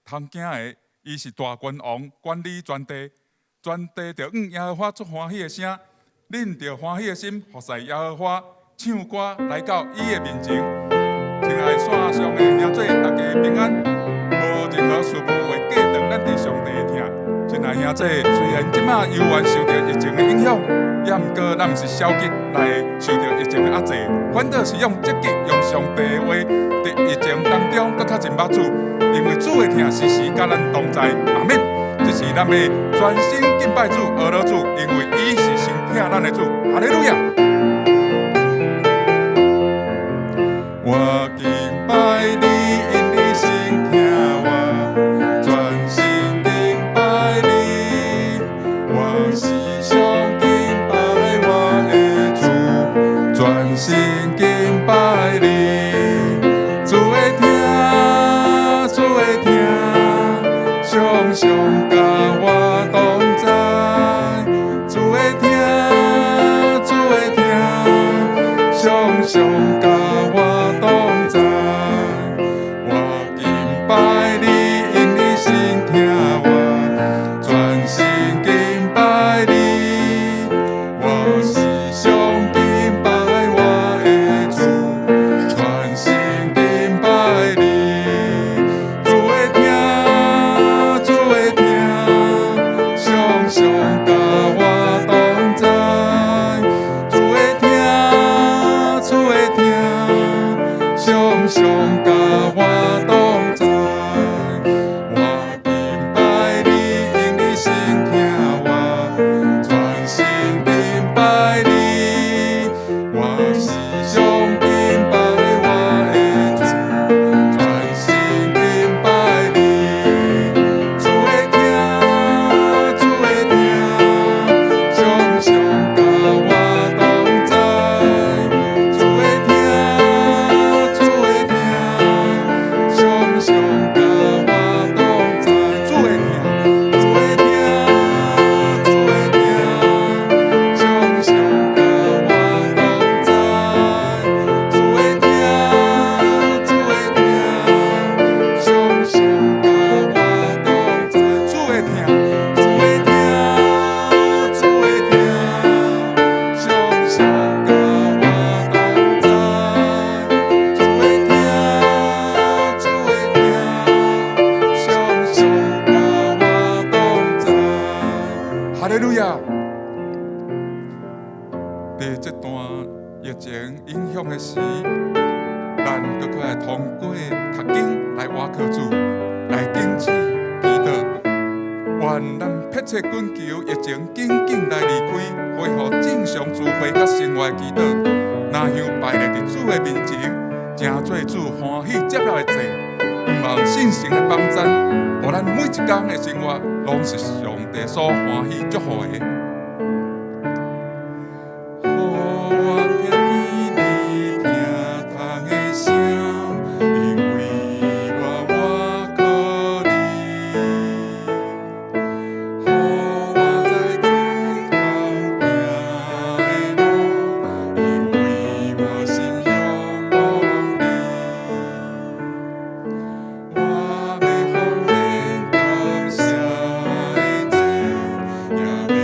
通驚的，伊是大君王，管理全地，全地著向耶和華出歡喜的聲，恁著歡喜的心服侍耶和華，唱歌來到伊的面前。親愛線上的兄弟，大家平安，無任何事物會隔斷咱佇上帝的疼。親愛兄弟，雖然這馬猶原受著疫情的影響，也毋過咱毋是消極來受著疫情的壓制，反倒是用積極用上帝的話，佇疫情當中閣較認捌主，因為主的疼時時佮咱同在。阿們。這是咱欲全心敬拜主、阿羅主，因為伊是先疼咱的主。哈利路亞。我敬拜你，因你先疼我，全心敬拜你，我時常敬拜我的主，全心敬拜你，主的疼，主的疼，常常佮我同在，主的疼，主的疼，常常佮我同在，我敬拜你，因你先疼我，全心敬拜你，我時常敬拜我的主，全心敬拜你，主的疼，主的疼，常常佮我同在，主的疼，主的疼，常常佮我同在，我敬拜你，因你先疼我，全心敬拜你，我時常敬拜我的主，全心敬拜你，主的疼，主的疼，常常佮我同在，主的疼，主的疼，常常佮我同在，主的疼，主的疼，主的疼，常常佮我同在，主的疼，主的疼，常常佮我同在，主的疼，主的疼，主的疼，常常佮我同在，主的疼，主的疼，常常佮我同在。哈利路亞！佇這段疫情影響的時，咱閣較愛通過讀經來倚靠主，來謹守祈禱。願咱迫切懇求疫情緊緊來離開，恢復正常聚會佮生活的祈禱。若香擺列佇主的面前，成做主歡喜接納的祭，毋望聖神的幫贊，予咱每一工的生活攏是上帝所歡喜祝福的。予我聽見你疼痛的聲，因為我倚靠你。予我知主通行的路，因為我心仰望你。我欲奉獻感謝的祭，也欲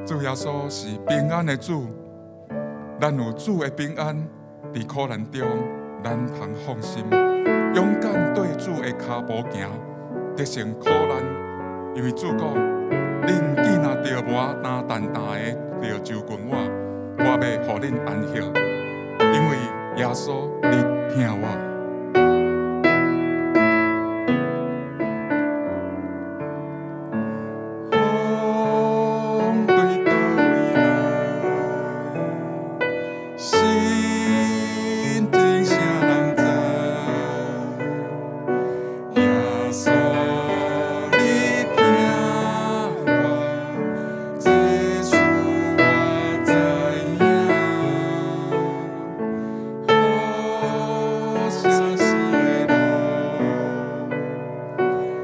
主耶穌是平安的主，咱有主的平安，佇苦難中，咱通放心，勇敢綴主的跤步行，得勝苦難。因為主講，恁囝若著無擔重擔的，著就近我，我欲予恁安息。因為耶穌，你疼我。風對佗位來，心情啥人知？耶穌，你疼我，這事我知影。好寫死的路，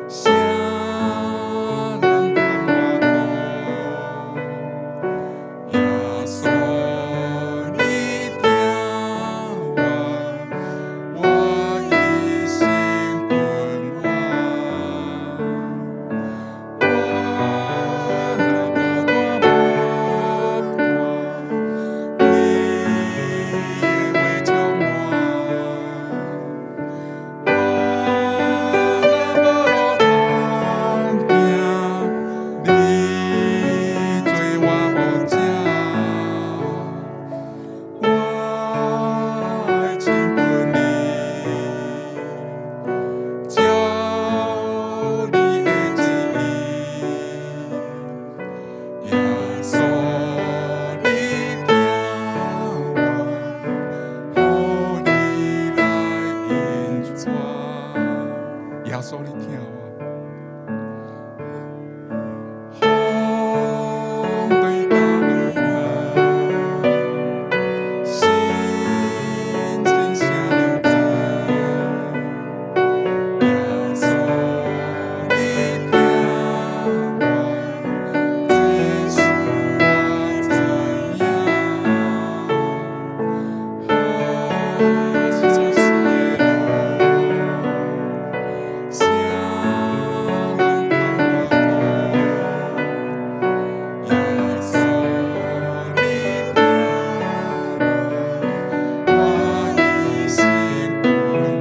啥人通我苦？耶穌，你疼我，我一生困我。我若孤單無伴，你的話充滿。我若無路通行，你做我牧者。我愛親近你，照你的旨意。耶穌，你疼我，予你來引帶。耶穌，你疼我。風對佗位來，心情啥人知？耶穌，你疼我，這事我知影。好寫死的路，啥人通我苦？耶穌，你疼我，我一生困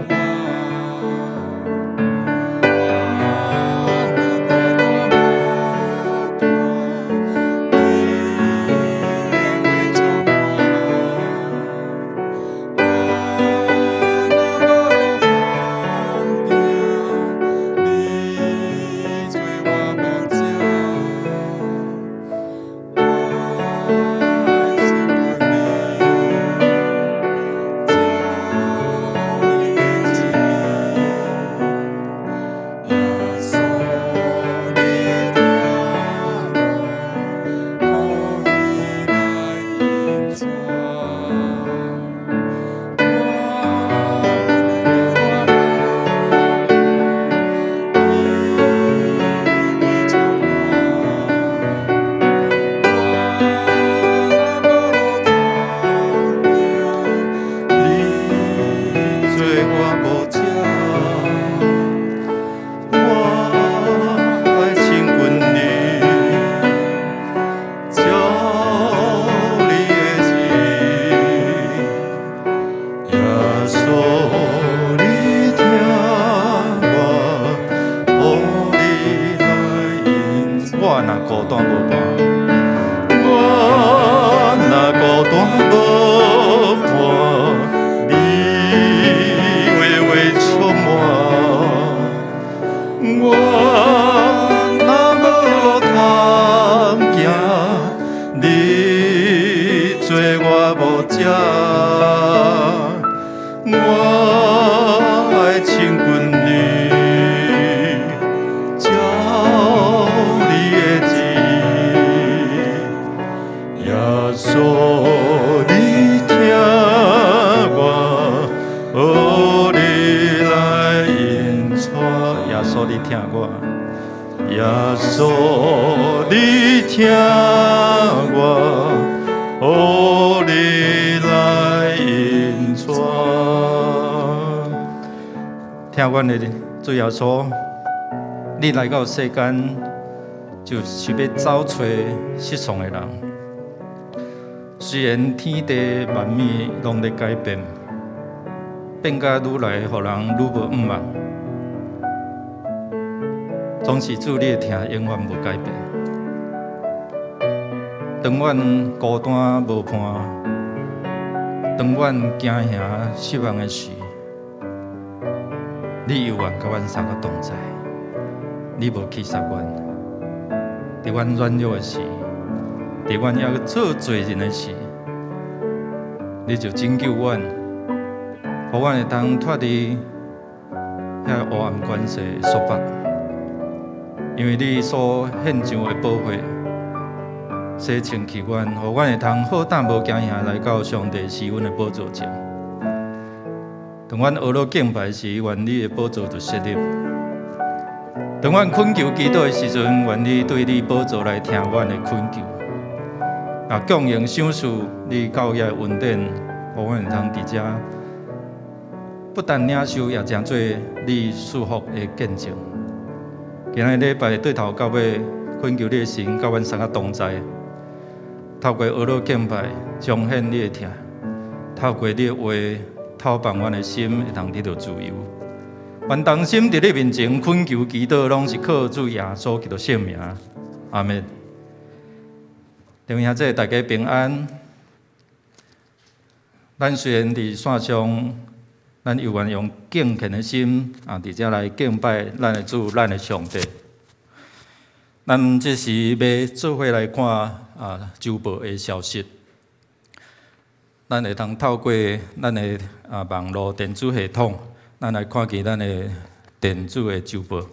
我。我若孤單無伴，你的話充滿。我若無路通行，你做我牧者。我愛親近你，照你的旨意。耶穌，你疼我，予你來引帶。我若孤單無伴，你的話充滿。我若無路通行，你做我牧者，我愛親近你，照你的旨意。耶穌，你疼我，予你來引。我若孤單無伴，我若孤單無伴，你話充滿。我若無路通行，你做我牧者。我愛親近你，照你的旨意。耶穌，你疼我，予你來引帶。耶穌，你疼我。耶穌，你疼我，予你來引帶。疼阮的主耶穌，你來到世間，就是欲走揣失喪的人。雖然天地萬物攏咧改變，變甲愈來予人愈無向望，總是主你的疼永遠無改變。當阮孤單無伴，當阮驚嚇失望的時，你猶原佮阮三個同在，你無棄殺阮。佇阮軟弱的時，佇阮猶閣做罪人的時，你就拯救阮，予阮會當脫離遐黑暗權勢的束縛。因為你所獻上的寶血，洗清去阮，予阮會通好膽無驚嚇來到上帝施恩的寶座前。當阮學樂敬拜時，願你的寶座就設立；當阮懇求祈禱的時陣，願你對你寶座來聽阮的懇求。啊，降榮賞賜你教會的恩典，予阮會通佇遮不但領受，也成做你祝福的見證。今仔日禮拜對頭到尾，懇求你的神佮阮三個同在，透過學樂敬拜彰顯你的疼，透過你的話透放阮的心，會通得著自由。阮同心佇你面前懇求祈禱，攏是靠主耶穌基督聖名。阿們。弟兄姊妹，大家平安。咱雖然佇線上，咱猶原用敬虔的心啊，佇遮來敬拜咱的主、咱的上帝。咱這時欲做伙來看啊，週報的消息。咱會當透過咱的啊網路電子系統，咱來看見咱的電子的週報。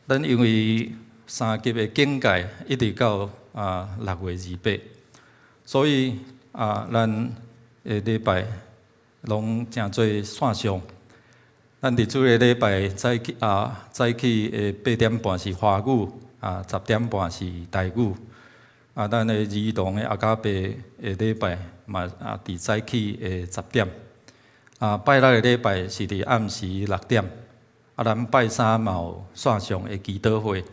咱因為三級的警戒一直到啊6月28，所以啊，咱的禮拜攏成做線上。咱佇主日禮拜早起啊，早起的8點半是華語，啊10點半是台語。啊，咱的兒童的阿加伯的禮拜嘛啊，佇早起的十點。啊，拜六的禮拜是佇暗時6點。啊，咱拜三嘛有線上的祈禱會，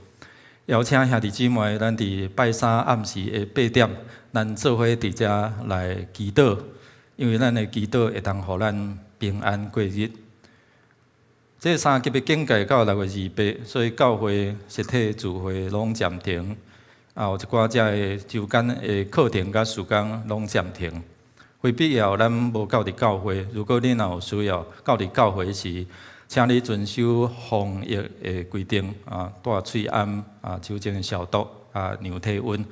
邀請兄弟姊妹，咱佇拜三暗時的8點，咱做伙佇遮來祈禱，因為咱的祈禱會當予咱平安過日。這三級的警戒到6月28，所以教會實體聚會攏暫停，啊，有一寡遮的週間的課程佮事工攏暫停。非必要，咱無到佇教會。如果你若有需要到佇教會時，請你遵守防疫的規定，啊，戴喙罨，啊，酒精消毒，啊，量體溫。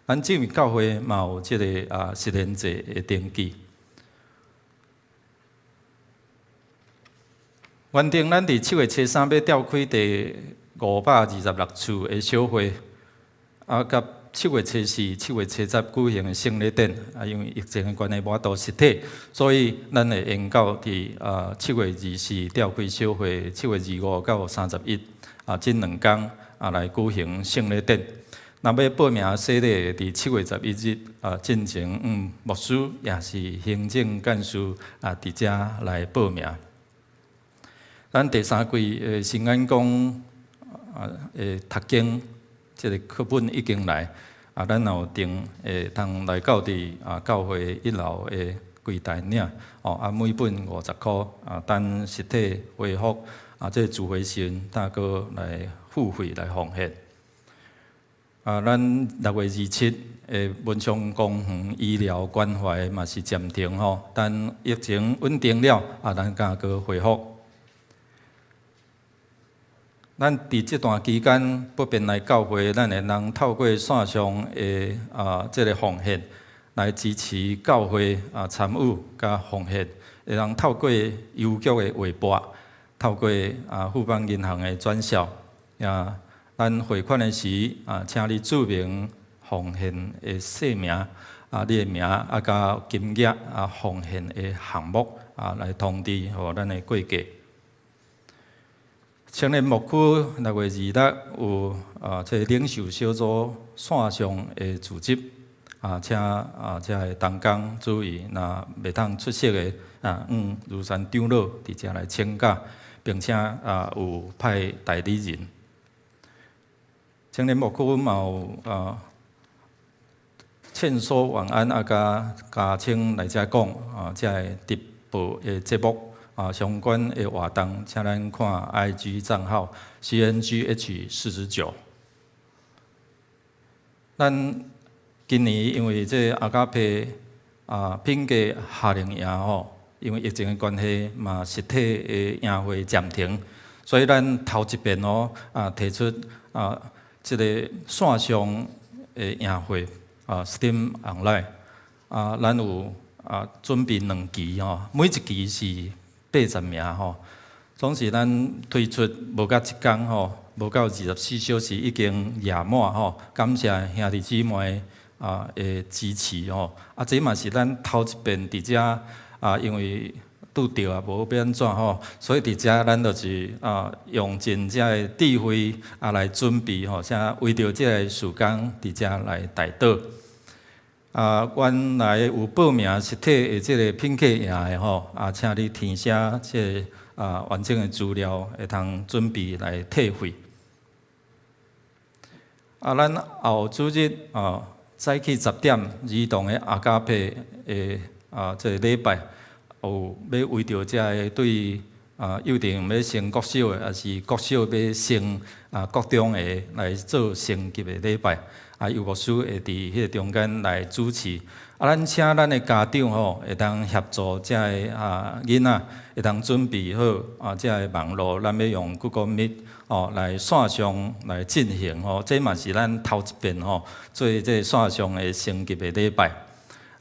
咱進入教會嘛有這个啊實聯制的登記。原定咱佇7月初三欲召開第526次的小會，啊，佮7月初四、7月初十舉行的聖禮典，啊，因為疫情的關係無法度實體，所以咱會延到佇啊7月24召開小會，7月25到31啊，這兩工啊來舉行聖禮典。若欲報名洗禮，佇7月11日啊進前，牧師抑是行政幹事啊，佇遮來報名。咱第三季的新眼光啊的讀經，這个課本已經來，啊，咱若有訂會通來到佇啊教會一樓的櫃台領，哦，啊每本50箍，啊等實體恢復，啊這個聚會時陣，閣來付費來奉獻。啊，咱6月27的文昌公園醫療關懷嘛是暫停吼，等疫情穩定了，啊，咱才閣恢復。咱佇這段期間不便來教會，咱會當透過線上的啊這个奉獻來支持教會啊參與佮奉獻，會當透過郵局的劃撥，透過啊富邦銀行的轉銷，啊，咱匯款的時啊，請你註明奉獻的姓名啊，你的名啊，佮金額啊，奉獻的項目啊，來通知予咱的會計。青年牧區6月26有啊，這个領袖小組線上的組織啊，請啊遮个同工注意，若袂當出席的啊，如山長老佇遮來請假，並且啊有派代理人。青年牧區嘛有啊，勸說晚安啊，佮家青來遮講啊，遮个直播的節目啊，相關的活動，請咱看 IG 帳號 CNGH 49。咱今年因為這阿加佩啊品格夏令營吼，因為疫情的關係，嘛實體的營會暫停，所以咱頭一遍哦啊提出啊這个線上的營會啊 Steam Online 啊，咱有啊準備兩期吼，每一期是80名吼，總是咱推出無到一工吼，無到24小時已經額滿吼，感謝兄弟姊妹啊的支持吼，啊這嘛是咱頭一遍佇遮啊，因為拄著啊無欲按怎吼，所以佇遮咱就是啊用盡遮个智慧啊來準備吼，啥為著這个事工佇遮來代禱。啊，原來有報名實體的這個品格營的吼，啊，請你填寫這个啊完整的資料，會通準備來退費。啊，咱後主日啊，早起10點，兒童的阿加佩的啊，這个禮拜有欲為著遮个對啊幼稚園欲升國小的，抑是國小欲升啊國中的來做升級的禮拜，啊，由牧師會佇彼个中間來主持。啊，咱請咱的家長吼，會當協助遮个啊囡仔，會當準備好啊，遮个網路，咱欲用 Google Meet 哦來線上來進行吼，這嘛是咱頭一遍吼做這個線上的升級的禮拜。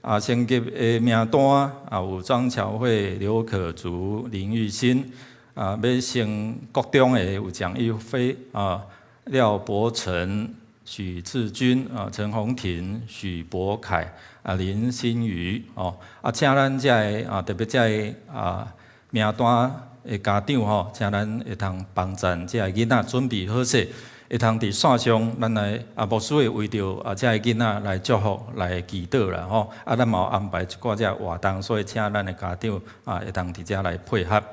啊，升級的名單啊有張喬慧、劉可竹、林玉欣，啊，欲升國中的有蔣玉飛啊、廖伯成、許志軍啊、陳宏庭、許博凱啊、林新宇哦，啊，請咱遮个啊，特別遮个啊名單的家長吼，請咱會通幫贊遮个囡仔準備好勢，會通佇線上，咱來啊牧師會為著啊遮个囡仔來祝福、來祈禱啦吼。啊，咱嘛有安排一寡遮活動，所以請咱的家長啊會通佇遮來配合。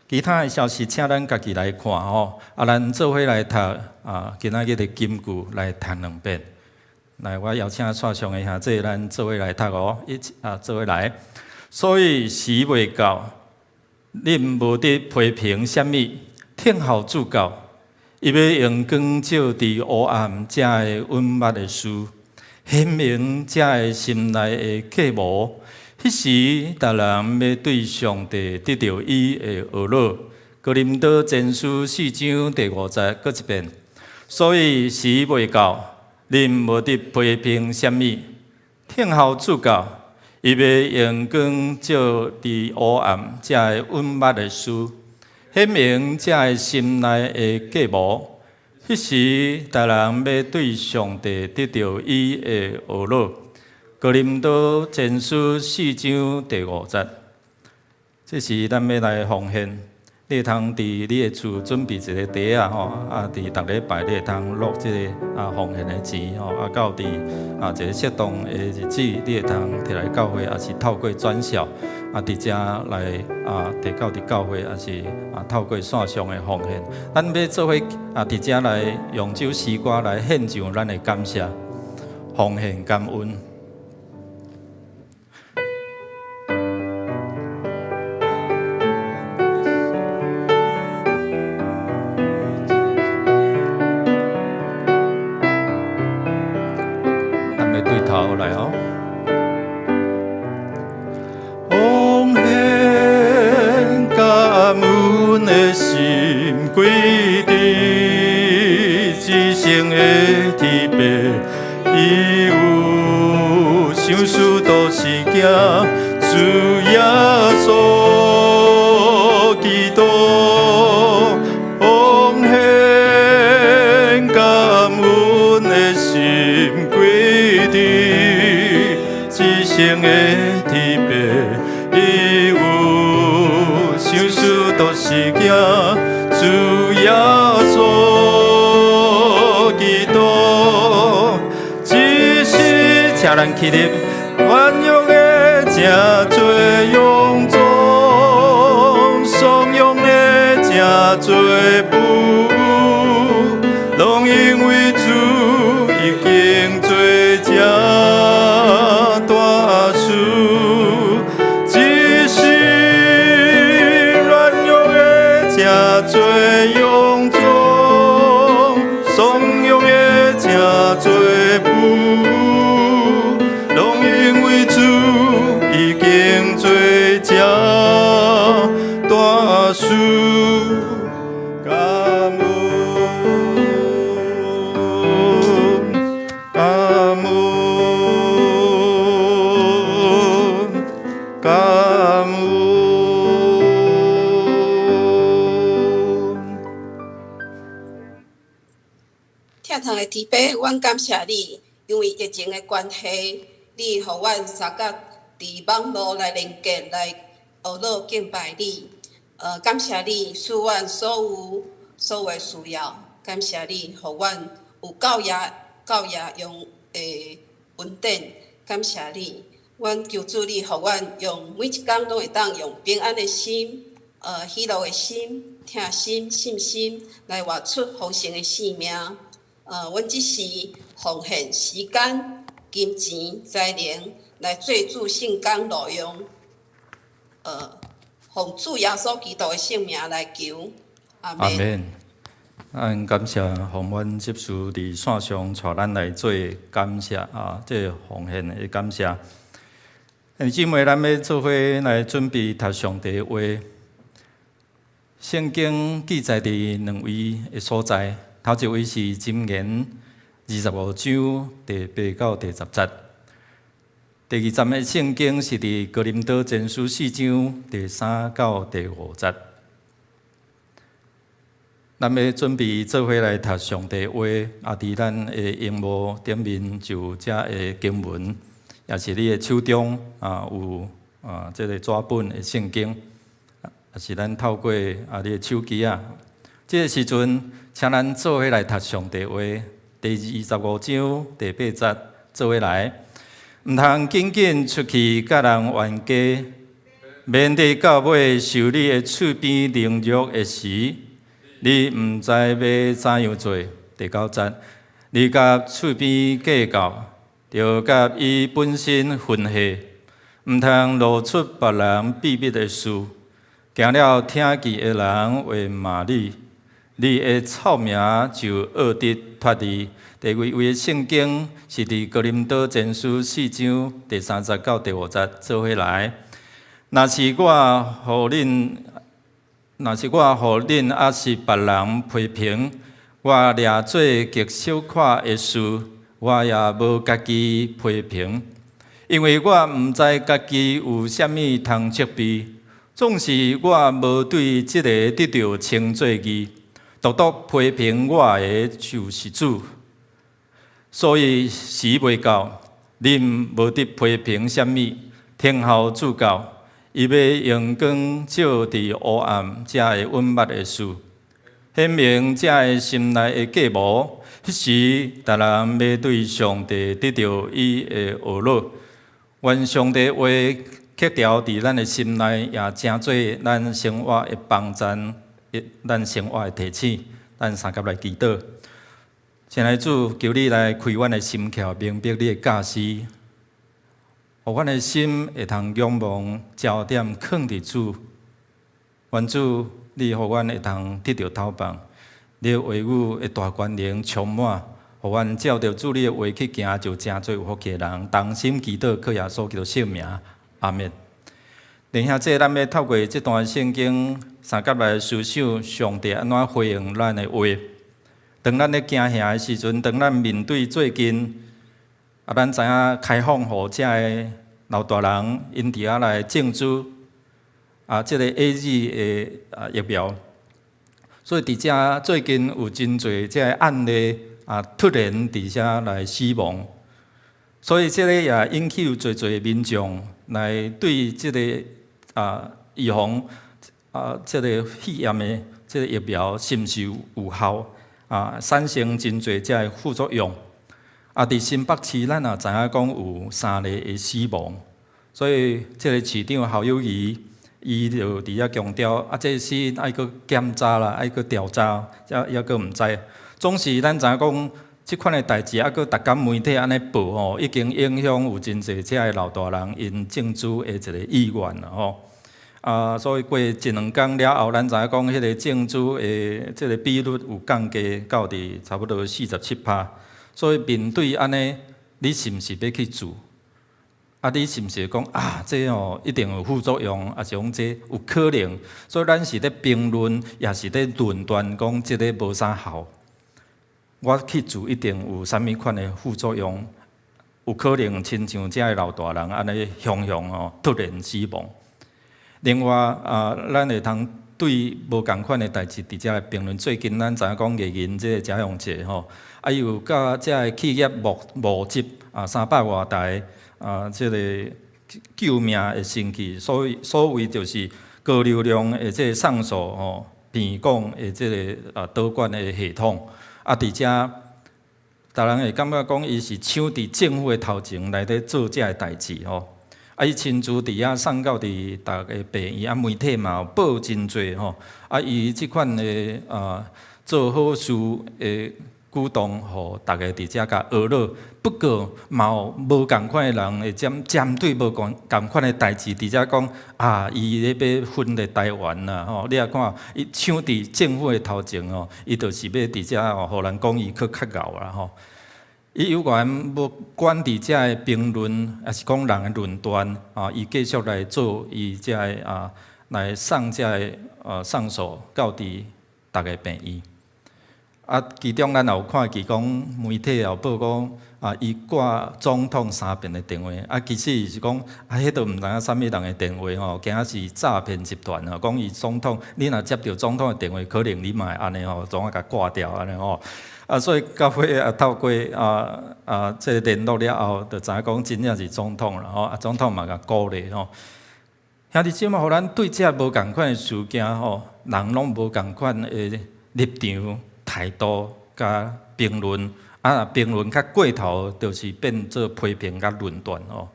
其他的消息，請咱家己來看吼。啊，咱做伙來讀啊，今仔日的金句來讀兩遍。來，我邀請線上的兄弟，咱做伙來讀哦，一起啊，做伙來。所以時未到，恁無得批評啥物，聽候主到，伊欲用光照佇烏暗者的隱密的事，顯明者的心內的計謀。彼時，逐人欲對上帝得著伊的懊惱。哥林多前書四章第五節，閣一遍。所以時未到，恁無得批評啥物，聽候主到，伊欲用光照佇烏暗者的隱密的事，顯明者的心內的計謀。彼時，逐人欲對上帝得著伊的懊惱。哥林多前書四章第五節，這時咱欲來奉獻，你會通佇你的厝準備一個袋仔吼，啊，佇逐禮拜你會通落這個啊奉獻的錢吼，啊，到佇啊一个適當的日子，你會通提來教會，抑是透過轉銷啊，佇遮來啊提交佇教會，抑是啊透過線上的奉獻，咱欲做伙啊佇遮來用這首詩歌來獻上咱的感謝，奉獻感恩。咱欲對頭來哦。奉獻感恩的心，歸佇至聖的天父，伊有賞賜都是行主耶穌基督。奉獻感恩的心，歸佇至聖的天父，伊有賞賜都是行主耶穌基督。只是請咱起立，軟弱的誠濟臃腫，慫恿的誠濟不有，攏因為攏因為主已經做這大事。感恩，感恩，感恩。疼痛的天父，阮感謝你，因為疫情的關係，你予阮相佮佇網路來連結，來學樂敬拜你。感謝你賜阮所有的需要，感謝你予阮有夠額用的恩典，感謝你。阮求主你予阮用每一工攏會當用平安的心、喜樂的心、疼心、信心來活出豐盛的生命。阮只是奉獻時間、金錢、才能來做主聖工路用。奉主耶穌基督的聖名來求，阿們。阿們。咱感謝洪阮執事佇線上帶咱來做感謝啊，這個奉獻的感謝。弟兄姊妹，咱欲做伙來準備讀上帝的話。聖經記載佇兩位的所在，頭一位是箴言25章第8到第10節。第二節的聖經是佇哥林多前書四章第3到第5節。咱欲準備做伙來讀上帝話，啊，佇咱的螢幕頂面就有這个經文，也是你的手中啊有啊這个紙本的聖經，也是咱透過啊你的手機啊。這个時陣，請咱做伙來讀上帝話，第25章第八節做伙來。毋通緊緊出去佮人冤家，免得到尾受你的喙邊凌辱的時，你毋知欲怎樣做。第9節，你佮喙邊計較，著佮伊本身分下，毋通露出別人秘密的事，驚了聽見的人會罵你，你的臭名就惡得脫離。第二位的聖經是佇哥林多前書四章第3節到第5節做伙來。若是我予恁，若是我予恁抑是別人批評，我掠做極小可的事，我也無家己批評，因為我毋知家己有啥物通責備。總是我無對這个得著稱做義，獨獨批評我的就是主。所以時未到，恁無得批評啥物，聽候主到，伊欲用光照佇黑暗這个隱密的事，顯明這个心內的計謀。彼時，逐人欲對上帝得著伊的呵咾。願上帝話刻牢佇咱的心內，也成做咱生活的幫贊，咱生活的提醒。咱相佮來祈禱。親愛的主，求你來開阮的心竅，明白你的教示，予阮的心會通仰望焦點囥佇主。願主，你予阮會通得著透放，你的話語的大權能充滿，予阮照著主你的話去行，就成做有福氣的人。同心祈禱，靠耶穌基督聖名，阿們。弟兄姊妹，咱欲透過這段聖經，相佮來思想上帝按怎回應咱的話。當咱咧行行的時陣，當咱面對最近，啊，咱知影開放予遮个老大人，𪜶佇遐來種植啊，這个 AZ 的啊疫苗，所以佇遮最近有真濟這个案例啊，突然佇遮來死亡，所以這个也引起有濟濟民眾來對這个啊預防啊這个肺炎的這个疫苗是毋是有效？啊，產生真濟這个副作用。啊，佇新北市，咱也知影講有三例的死亡，所以這个市長侯友宜，伊就佇遐強調，啊，這是愛閣檢查啦，愛閣調查，猶閣毋知。總是咱知影講，這款的代誌，猶閣逐工媒體按呢報吼，已經影響有真濟這个老大人𪜶種植的一个意願啦吼。啊，所以過一兩工了後，咱知影講，彼个種植的這个比率有降低到佇差不多47趴。所以面對按呢，你是毋是欲去注？啊，你是毋是講啊？這哦一定有副作用，抑是講這有可能？所以咱是咧評論，抑是咧論斷，講這个無啥效。我去注一定有啥物款的副作用？有可能親像遮的老大人按呢雄雄哦，突然死亡。另外啊，咱會通對無仝款的代誌佇遮來評論。最近咱知影講藝人這个謝永杰吼，啊，伊有佮遮个企業募集啊三百外台啊，這个救命的神器，所以所謂就是高流量的這个送素吼，鼻管的這个啊導管的系統，啊，佇遮，逐人會感覺講伊是搶佇政府的頭前來咧做這个代誌吼，啊，伊親自佇遐送到佇逐个病院，啊，媒體嘛有報真濟吼，啊，伊這款的啊做好事的舉動，予逐个佇遮共呵咾。不過嘛有無仝款的人會針對無仝款的代誌，佇遮講啊，伊咧欲分裂台灣啦吼！你若看伊搶佇政府的頭前吼，伊就是欲佇遮吼，予人講伊閣較𠢕啦吼。伊猶原無管佇遮的評論，抑是講人的論斷啊，伊繼續來做伊遮的啊，來送遮的送素到佇逐个病院。啊，其中咱也有看見講媒體也有報講啊，伊掛總統三遍的電話，啊，其實是講啊，彼都毋知影啥物人的電話吼，驚是詐騙集團吼，講伊總統，你若接著總統的電話，可能你嘛會按呢吼，總啊共掛掉按呢吼。啊，所以到尾啊，透過這个聯絡了後，就知影講真正是總統啦吼，啊，總統嘛共鼓勵吼。兄弟姊妹，予咱對這無仝款的事件吼，人攏無仝款的立場、態度佮評論，啊，評論較過頭，就是變做批評佮論斷哦。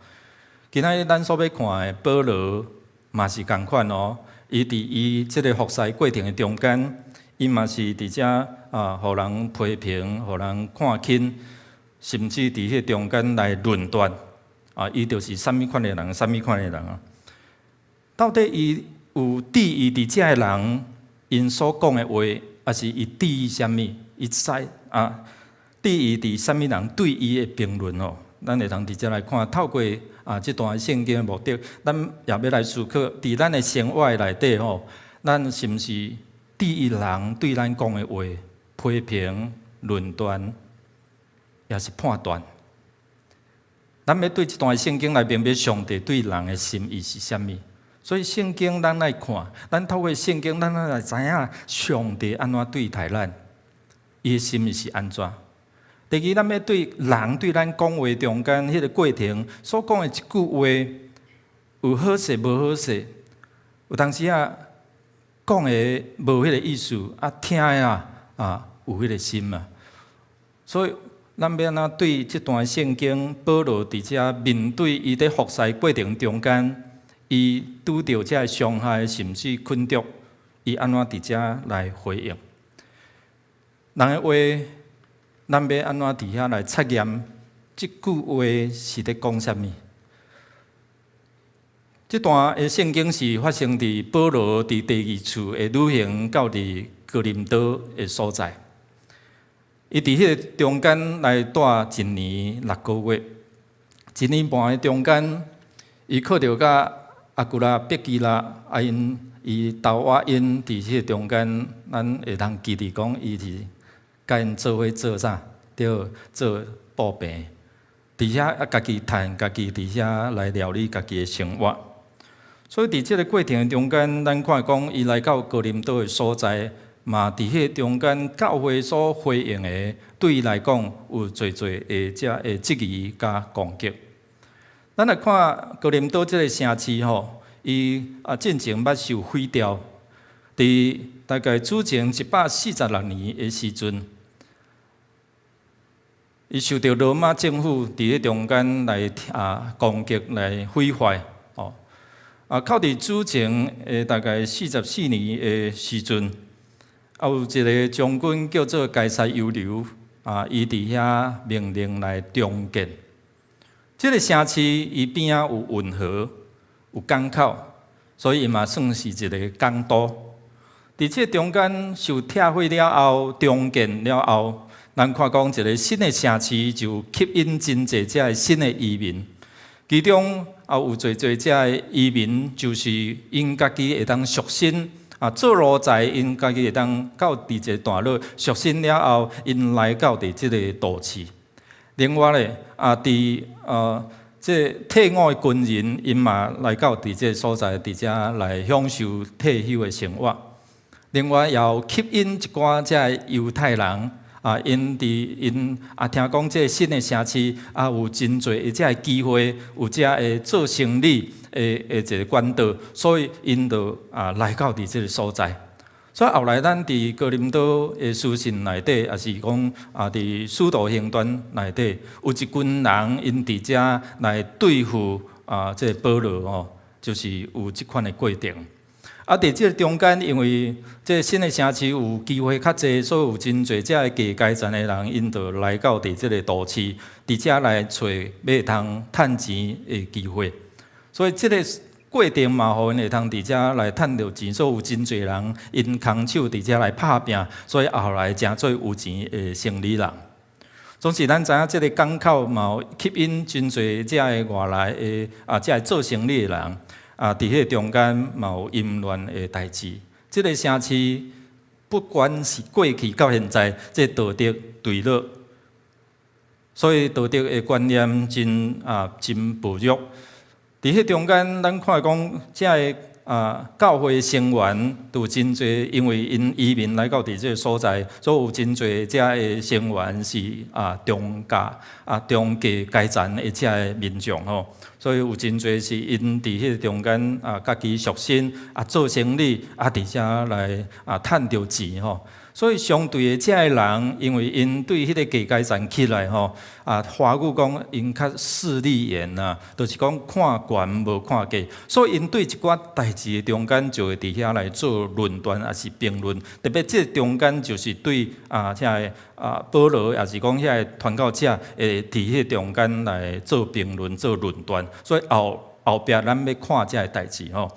今仔日咱所欲看的保羅嘛是仝款哦，伊佇伊這个服侍過程的中間，伊嘛是佇遮啊，予人批評，予人看輕，甚至佇彼中間來論斷，啊，伊就是啥物款的人，啥物款的人啊？到底伊有注意佇遮的人，𪜶所講的話，抑是伊注意啥物？伊知啊，注意佇啥物人對伊的評論哦？咱會通佇遮來看，透過啊這段聖經的目的，咱也欲來思考，佇咱的生活內底吼，咱是毋是注意人對咱講的話，批評、論斷，抑是判斷？咱欲對這段聖經來明白上帝對人的心意是啥物？所以聖經咱愛看，咱透過聖經，咱來知影上帝按怎對待咱，伊的心意是按怎。第二，咱欲對人對咱講話中間彼个過程所講的一句話，有好勢無好勢，有當時啊講的無彼个意思，啊聽的啊啊有彼个心啊。所以咱欲按怎對這段聖經，保羅佇遮面對伊佇服侍過程中間，伊拄著這个傷害，甚至困局，伊按怎佇遮來回應？人的話，咱欲按怎佇遐來察驗？這句話是咧講啥物？這段的聖經是發生佇保羅佇第二次的旅行到佇哥林多的所在。伊佇彼个中間來蹛一年六個月，一年半的中間，伊靠著佮亞居拉、百基拉啊，𪜶伊兜倚𪜶佇彼個中間，咱會通記得講，伊是佮𪜶做伙做啥？對，做布棚。佇遐啊，家己趁，家己佇遐來料理家己的生活。所以佇這个過程中間，咱看講伊來到哥林多的所在，嘛佇彼個中間教會所回應的，對伊來講有濟濟的遮的質疑佮攻擊。咱來看哥林多這个城市吼，伊啊進前捌受毀掉，佇大概主前146年的時陣，伊受著羅馬政府佇咧中間來啊攻擊來毀壞，哦，啊，到佇主前的大概44年的時陣，啊有一个將軍叫做該撒猶流，啊，伊佇遐命令來重建。這个城市伊邊仔有運河，有港口，所以伊嘛算是一个港都。佇這中間受拆毀了後，重建了後，咱看講一个新的城市就吸引真濟遮的新的移民，其中也有濟濟遮的移民，就是𪜶家己會當贖身啊，做奴才，𪜶家己會當到佇一个段落贖身了後，𪜶來到佇這个都市。另外咧，啊，佇這退伍的軍人，𪜶嘛來到佇這个所在，佇遮來享受退休的生活。另外，也有吸引一寡遮猶太人。啊，𪜶佇𪜶啊，聽講這个新的城市啊，有真濟的遮个機會，有遮个做生意的一个管道，所以𪜶就啊來到佇這个所在。所以後來咱佇哥林多的書信內底，也是講啊，佇使徒行傳內底，有一群人𪜶佇遮來對付啊，這个保羅吼，就是有這款的過程。啊，佇這个中間，因為這个新的城市有機會較濟，所以有真濟遮个低階層的人，𪜶就來到佇這个都市，佇遮來揣欲通趁錢的機會。所以這个過程嘛，予𪜶會通佇遮來趁著錢，所以有真濟人𪜶空手佇遮來拍拚，所以後來成做有錢的生理人。總是咱知影，這个港口嘛有吸引真濟遮个外來的啊，遮个做生意的人。啊，佇彼个中間嘛有淫亂的代誌。這个城市不管是過去到現在，這道德墜落，所以道德的觀念真薄弱。佇彼中間，咱看講遮个啊教會成員都真濟，因為𪜶移民來到佇這个所在，所以有真濟遮个成員是啊中價啊中低階層的遮个民眾吼。所以有真濟是𪜶佇彼个中間啊，家己贖身啊，做生意啊，佇遮來啊趁著錢吼。所以相對的，遮个人，因為𪜶對彼个低階層起來吼，啊，華語講𪜶較勢利眼啊，就是講看懸無看低，所以𪜶對一寡代誌的中間就會佇遐來做論斷，抑是評論。特別這中間就是對啊，遐个啊保羅，抑是講遐个傳教者，會佇彼個中間來做評論、做論斷。所以後後壁咱欲看遮个代誌吼。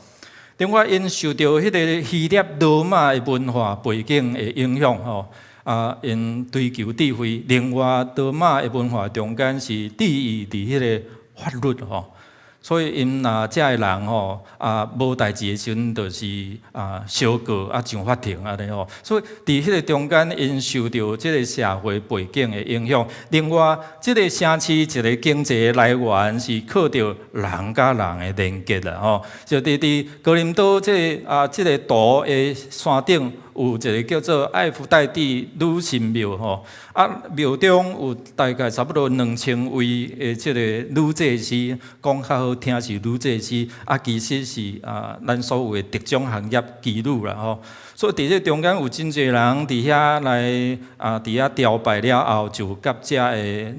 另外，𪜶受著彼个希臘羅馬的文化背景的影響吼，啊，𪜶追求智慧。另外，羅馬的文化中間是注意佇彼个法律吼，所以𪜶若遮个人吼啊無代誌的時陣，就是啊相告啊上法庭按呢吼。所以佇彼个中間，𪜶受著這个社會背景的影響。另外，這个城市一个經濟來源是靠著人佮人的連結啦吼。就佇哥林多這个啊這个圖的山頂有一个叫做艾弗代蒂女神廟吼，啊廟中有大概差不多2000位的這个女祭司，講較好聽是女祭司，啊其實是啊咱所謂的特種行業妓女啦吼。所以佇這中間有真濟人佇遐來啊，佇遐朝拜了後，就佮遮个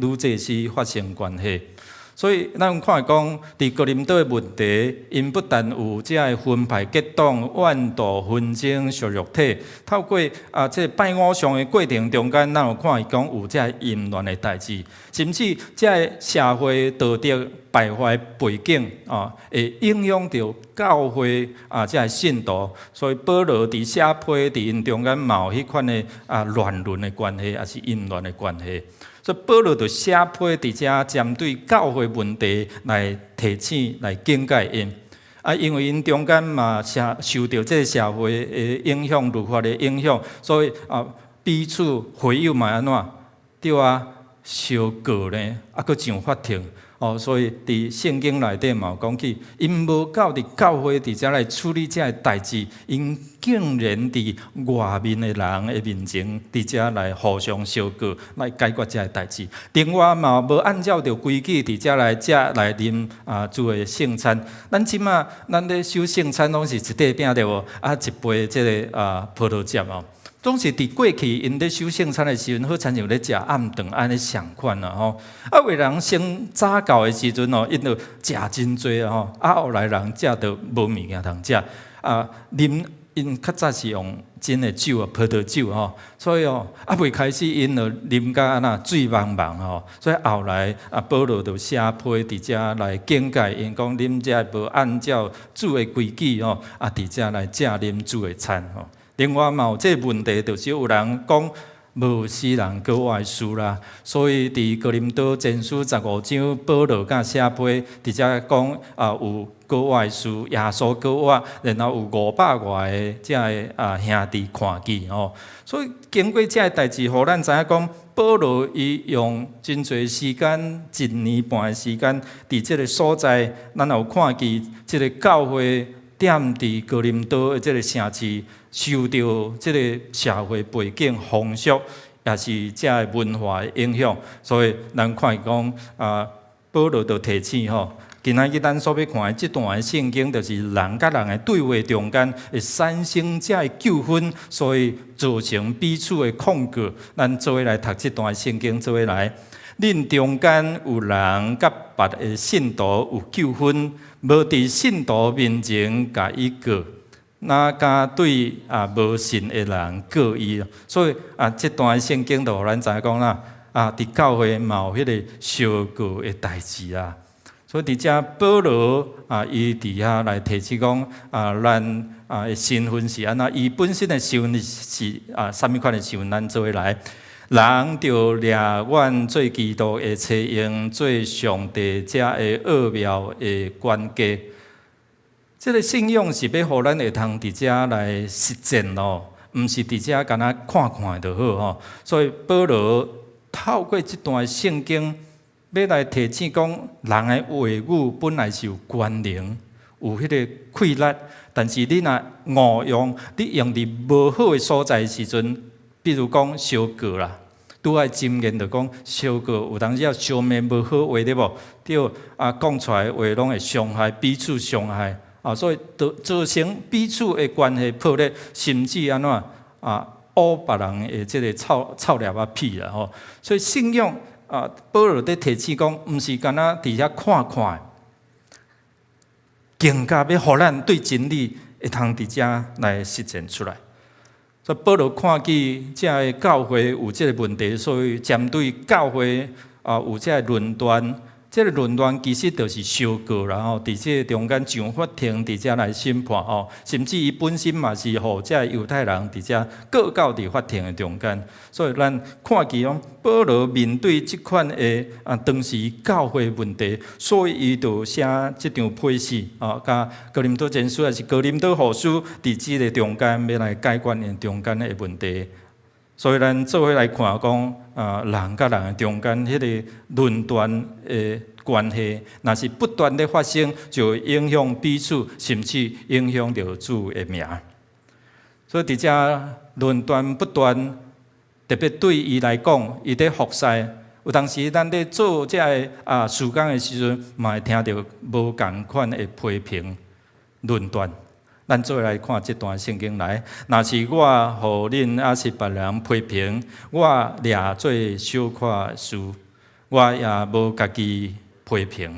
女祭司發生關係。所以咱看講，佇哥林多的問題，𪜶不但有遮个分派結黨、怨妒紛爭、屬肉體，透過啊這個拜偶像的過程中間，咱有看伊講有遮個淫亂的代誌，甚至遮个社會道德敗壞背景啊，會影響著教會啊遮個信徒。所以保羅佇寫批佇𪜶中間嘛有彼款的啊亂倫的關係，抑是淫亂的關係。所以保羅就寫批佇遮針對教會問題來提醒、來警戒𪜶。啊，因為𪜶中間嘛受著這个社會的影響、律法的影響，所以啊彼此會友嘛按怎？對啊，相告呢，啊，閣上法庭。哦，所以佇聖經內底嘛有講起，𪜶無夠佇教會佇遮來處理這个代誌，𪜶竟然佇外面的人的面前，佇遮來互相相告，來解決這个代誌。另外嘛，無按照著規矩佇遮來食來啉啊，主的聖餐。咱這馬咱咧守聖餐，攏是一塊餅對無？啊，一杯這个啊葡萄汁哦。總是佇過去，𪜶咧守聖餐的時陣，好親像咧食暗頓按呢仝款啦吼。啊，有的人先早到的時陣哦，𪜶就食真濟啊吼。啊，後來人食著無物件通食，啊，啉𪜶較早是用真的酒啊，葡萄酒吼，所以哦，猶未開始𪜶就啉甲按怎醉茫茫吼，所以後來啊，保羅就寫批佇遮來警戒𪜶講，恁這無按照主的規矩吼，啊，佇遮來食啉主的餐吼。另外嘛有這个問題，就是有人講無使人閣活的事啦。所以佇哥林多前書15章，保羅佮寫批佇遮講啊，有閣活的事，耶穌閣活，然後有500外个遮个啊兄弟看見吼。所以經過遮个代誌，予咱知影講，保羅伊用真濟時間，一年半的時間，佇這个所在，咱有看見這个教會踮佇哥林多的這个城市，受著這个社會背景風俗，也是遮个文化的影響，所以咱看見講啊，保羅就提醒吼，今仔日咱所欲看的這段的聖經，就是人佮人的對話中間會產生遮个糾紛，所以造成彼此的控告。咱做伙來讀這段聖經，做伙來。恁中間有人佮別个信徒有糾紛，無佇信徒面前共伊告，哪敢對啊無信的人告伊？所以啊，這段聖經就予咱知影講啦，啊，佇教會嘛有彼个相告的代誌啊。所以佇遮保羅啊，伊佇遐來提醒講啊，咱啊的身份是按怎？伊本身的身份是啊，啥物款的身份？咱做伙來。人著掠阮做基督的差役，做上帝這个奧妙的管家。這个信仰是欲予咱會通佇遮來實踐哦，毋是佇遮干焦看看就好吼。所以保羅透過這段聖經，欲來提醒講，人的話語本來是有權能，有彼个氣力，但是你若誤用，你用佇無好的所在的時陣，比如講相告啦。拄仔箴言就講相告，有當時啊相罵無好話對無？對啊，講出來話攏會傷害彼此傷害啊，所以造成彼此的關係破裂，甚至按怎啊烏別人的這个臭臭粒仔屁啦吼。所以信仰啊，保羅佇提醒講，毋是干焦佇遐看看，更加欲予咱對真理會通佇遮來實踐出來。所以保羅看見遮个教會有這个問題，所以針對教會啊有這个論斷，這个論斷其實就是相告啦吼，佇這个中間上法庭佇遮來審判吼，甚至伊本身嘛是予這个猶太人佇遮告到佇法庭的中間，所以咱看見講保羅面對這款的啊當時教會問題，所以伊就寫這張批示啊，佮哥林多前書抑是哥林多後書，佇這个中間欲來解決𪜶中間的問題。所以咱做伙來看講，啊，人佮人中間彼个論斷的關係，若是不斷咧發生，就會影響彼此，甚至影響著主的名。所以佇遮論斷不斷，特別對伊來講，伊佇服侍，有當時咱佇做這个啊事工的時陣，嘛會聽著無仝款的批評論斷。咱做伙來看這段聖經來，若是我予恁抑是別人批評，我掠做小可事，我也無家己批評。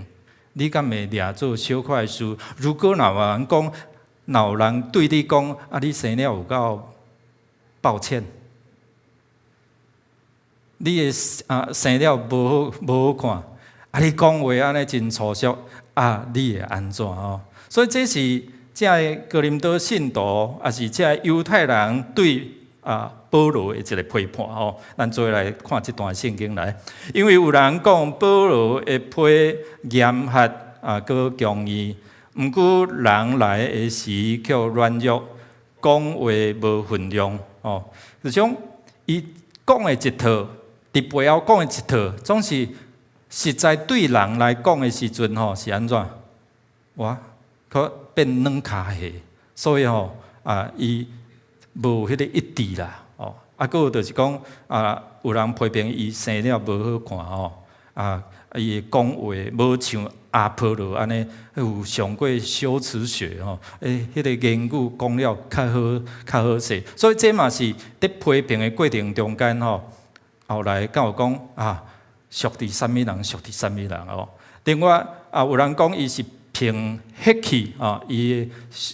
你敢會掠做小可事？如果若有人講，若有人對你講，啊，你生了有夠抱歉，你的啊生了無好無好看，啊，你講話按呢真粗俗，啊，你會按怎吼？所以這是這个哥林多信徒，抑是這个猶太人對啊保羅的一个批判吼。咱做伙來看這段聖經來，因為有人講保羅的批嚴厲啊，閣強硬，毋過人來的時卻軟弱，講話無分量吼。就像伊講的一套，佇背後講的一套，總是實在對人來講的時陣吼是按怎？哇，閣變軟跤下，所以吼啊，伊無彼个一致啦，哦，啊，閣有就是講啊，有人批評伊生了無好看吼，啊，伊講話無像阿波羅按呢，有上過修辭學吼，彼个言語講了較好較好勢，所以這嘛是佇批評的過程中間吼，後來敢有講啊，屬佇啥物人，屬佇啥物人哦。另外啊，有人講伊是憑血氣啊，伊的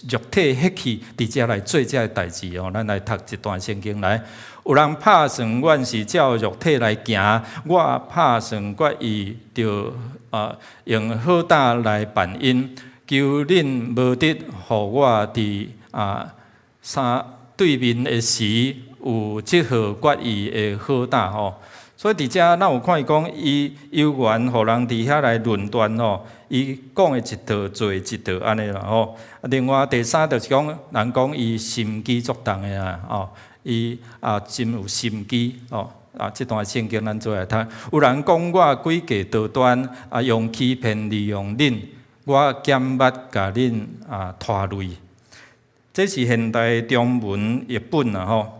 肉體血氣佇遮來做這个代誌哦。咱來讀一段聖經來。有人拍算阮是照肉體來行，我拍算決意著啊，用好膽來辦因。求恁無得予我佇啊相對面的時有有這號決議的好膽吼。所以佇遮咱有看伊講，伊有緣予人佇遐來論斷吼，伊講的一套做一套按呢啦吼。另外第三就是講，人講伊心機足重的啊，吼，伊啊真有心機吼。啊，這段聖經咱做來讀。有人講我詭計多端，啊，用欺騙利用恁，我減捌共恁啊拖累。這是現代中文譯本啊吼。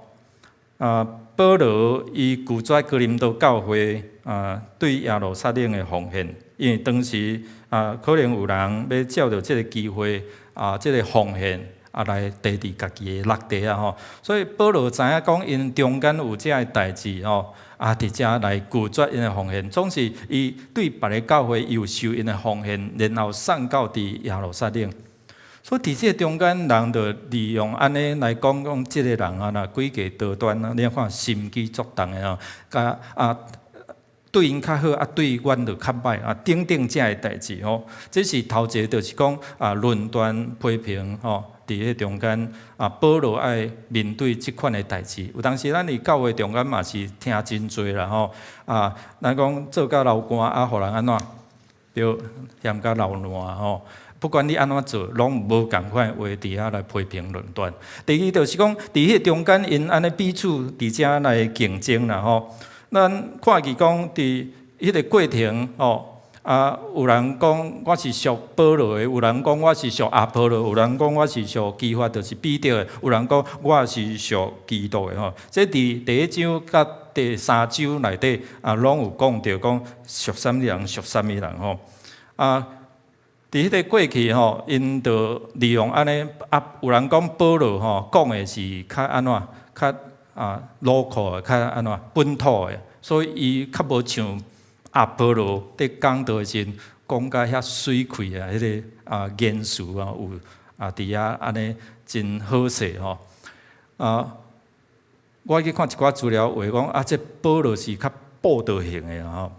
啊，保羅伊拒絕哥林多教會啊對耶路撒冷的奉獻，因為當時啊可能有人欲藉著這个機會啊，這个奉獻啊來提佇家己的落袋啊吼，所以保羅知影講𪜶中間有這个代誌吼，啊佇遮來拒絕𪜶的奉獻，總是伊對別个教會有收𪜶的奉獻，然後送到佇耶路撒冷。所以佇這个中間，人就利用按呢來講講這个人啊，若詭計多端啊，你看心機足重的吼，共啊對𪜶較好，啊對阮就較歹啊，等等這个代誌吼。這是頭一個，就是講啊論斷批評吼，佇彼中間啊，保羅愛面對這款的代誌。有當時咱佇教會中間嘛是聽真濟啦吼，啊，咱講做甲流汗啊，予人按怎？著嫌甲流爛吼。不管你按怎做，攏無仝款話佇遐來批評論斷。第二就是講，佇彼中間𪜶按呢彼此佇遮來競爭啦吼。咱看見講佇彼个過程吼，啊，有人講我是屬保羅的，有人講我是屬阿波羅，有人講我是屬磯法，就是彼得的，有人講我是屬基督的吼。這佇第一章佮第三章內底啊，攏有講著講屬啥物人，屬啥物人吼。啊，佇彼个過去吼，𪜶就利用按呢啊，有人講保羅吼講的是較按怎，較啊 local 的，較按怎本土的，所以伊較無像阿波羅佇講道的時陣講甲遐媠氣啊，彼个啊言辭啊有啊佇遐按呢真好勢吼。啊，我去看一寡資料話講啊，這保羅是較布道型的吼，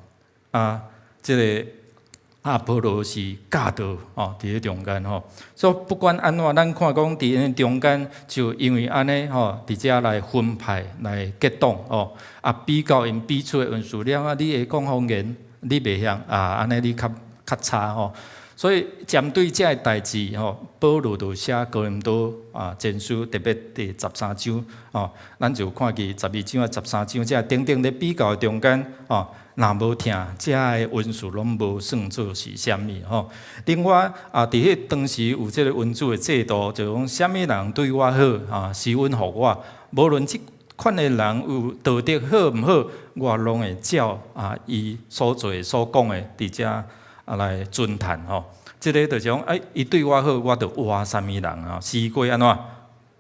啊，這个阿波羅是教導吼，佇咧中間吼，所以不管按怎，咱看講佇𪜶中間就因為按呢吼，佇遮來分派來結黨吼，啊比較𪜶彼此的恩賜了啊，你會講方言，你袂曉啊，按呢你較較差吼。所以針對這个代誌吼，保羅就寫哥林多啊前書，特別第13章吼，咱就看見12章啊十三章這等等咧比較中間吼。若無疼，這个恩賜攏無算做是啥物吼。另外啊，佇彼當時有這个恩主的制度，就講啥物人對我好啊，施恩予我，無論這款的人有道德好毋好，我攏會照啊伊所做所講的，佇遮啊來尊嘆吼。這个就是講，欸，伊對我好，我就活啥物人啊？西瓜按怎？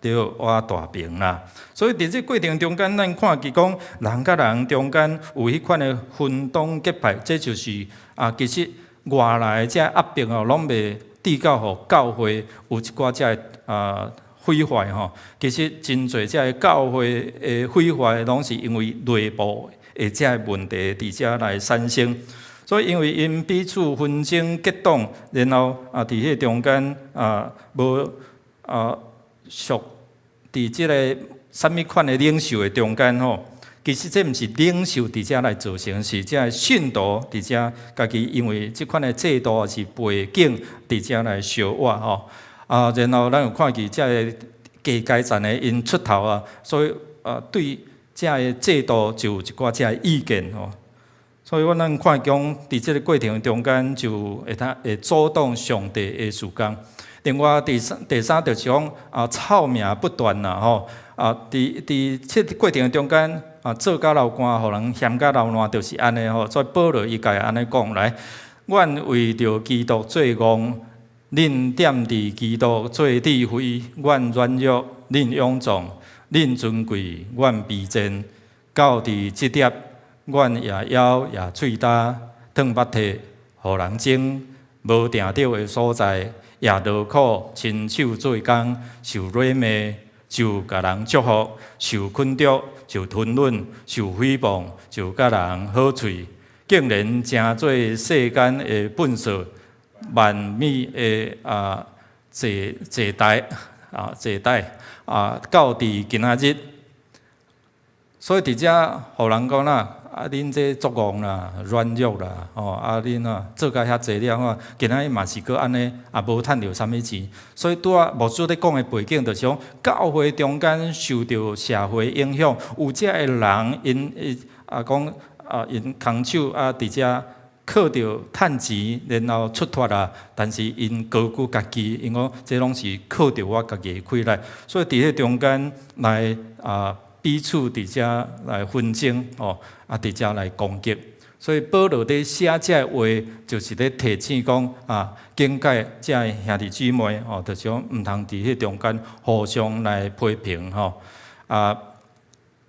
著挖大爿啦。所以佇這過程中間，咱看見講人佮人中間有彼款的分黨結派，這就是啊，其實外來這壓迫哦，攏袂至到予教會有一寡這个啊毀壞吼。其實真濟這个教會的毀壞，攏是因為內部的這个問題佇遮來產生。所以因為𪜶彼此紛爭結黨，然後啊，佇彼中間啊，無啊屬佇這个啥物款的領袖的中間吼，其實這毋是領袖佇遮來造成，是這个信徒佇遮家己因為這款的制度抑是背景佇遮來相活吼。啊，然後咱有看見這个低階層的𪜶出頭啊，所以啊對這个制度就有一寡這个意見吼。所以我咱看講，佇這个過程中間就會通會阻擋上帝的事工。另外第三就是講啊，臭名不斷啦吼啊，佇這个過程中間啊，做甲流汗，予人嫌甲流爛，就是按呢吼。所以保羅伊家按呢講來，阮為著基督做戇，恁踮佇基督做智慧；阮軟弱，恁勇壯；恁尊貴，阮卑賤。到佇這粒，阮也枵也喙焦，淌目涕，予人憎，無定著的所在，也勞苦，親手做工，受辱罵，就共人祝福；受困著，就吞忍；受誹謗，就佮人好喙。竟然成做世間的糞掃，萬物的啊坐坐台啊坐台啊，到佇今仔日。所以佇遮予人講啦，啊，恁這足戇啦，軟弱啦，吼，啊，恁啊做甲遐濟了吼，今仔日嘛是閣按呢，也無趁著啥物錢。所以拄仔牧師咧講的背景，就是講教會中間受著社會影響，有遮的人𪜶啊講啊，𪜶空手啊佇遮靠著趁錢，然後出脫啊。但是𪜶高舉家己，𪜶講這攏是靠著我家己的氣力，所以佇彼中間來啊，彼此佇遮來紛爭，吼，啊，佇遮來攻擊。所以保羅佇寫這个話，就是咧提醒講啊，警戒遮个兄弟姊妹，吼，就是講毋通佇彼中間互相來批評，吼。啊，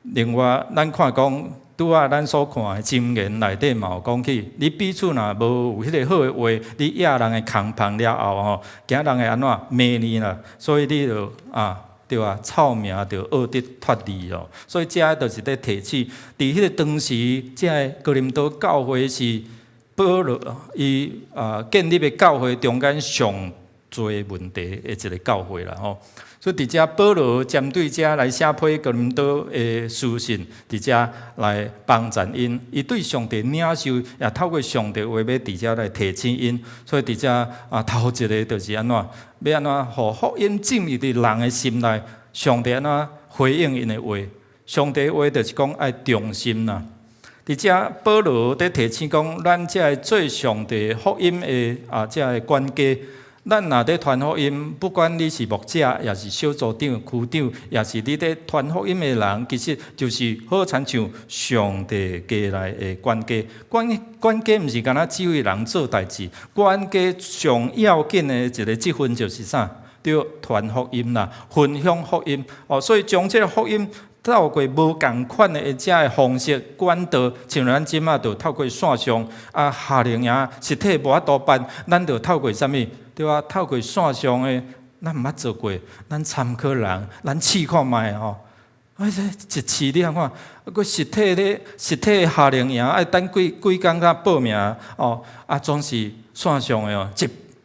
另外，咱看講，拄仔咱所看的箴言內底嘛有講起，你彼此若無有彼個好的話，你掖人的空棚了後，吼，驚人會按怎罵你啦，所以你就啊。對啊，臭名就惡得脫離咯。所以這就是咧提醒，佇彼個當時，這个哥林多教會是保羅伊啊建立的教會中間上濟問題的一個教會啦吼。所以佇遮保羅針對遮來寫批哥林多的書信，佇遮來幫贊𪜶，伊對上帝領受，也透過上帝話欲佇遮來提醒𪜶。所以佇遮啊頭一个就是按怎，欲按怎予福音進入佇人的心內，上帝按怎回應𪜶的話？上帝話就是講愛忠心啦。佇遮保羅佇提醒講，咱這个做上帝福音的啊，這个管家。咱若佇傳福音，不管你是牧者，抑是小組長、區長，抑是你佇傳福音的人，其實就是好親像上帝家內的管家。管家毋是干焦指揮人做代誌，管家上要緊的一个職分就是啥？對，傳福音啦，分享福音。哦，所以將這个福音透過無仝款的這个方式管道，像咱這馬就透過線上啊，夏令營實體無法度辦，咱就透過啥物？對啊，透過線上的，咱毋捌做過，咱參考人，咱試看覓吼。啊，這一試你看看，啊，閣實體咧，實體夏令營愛等幾幾工才報名哦，啊，總是線上的哦，一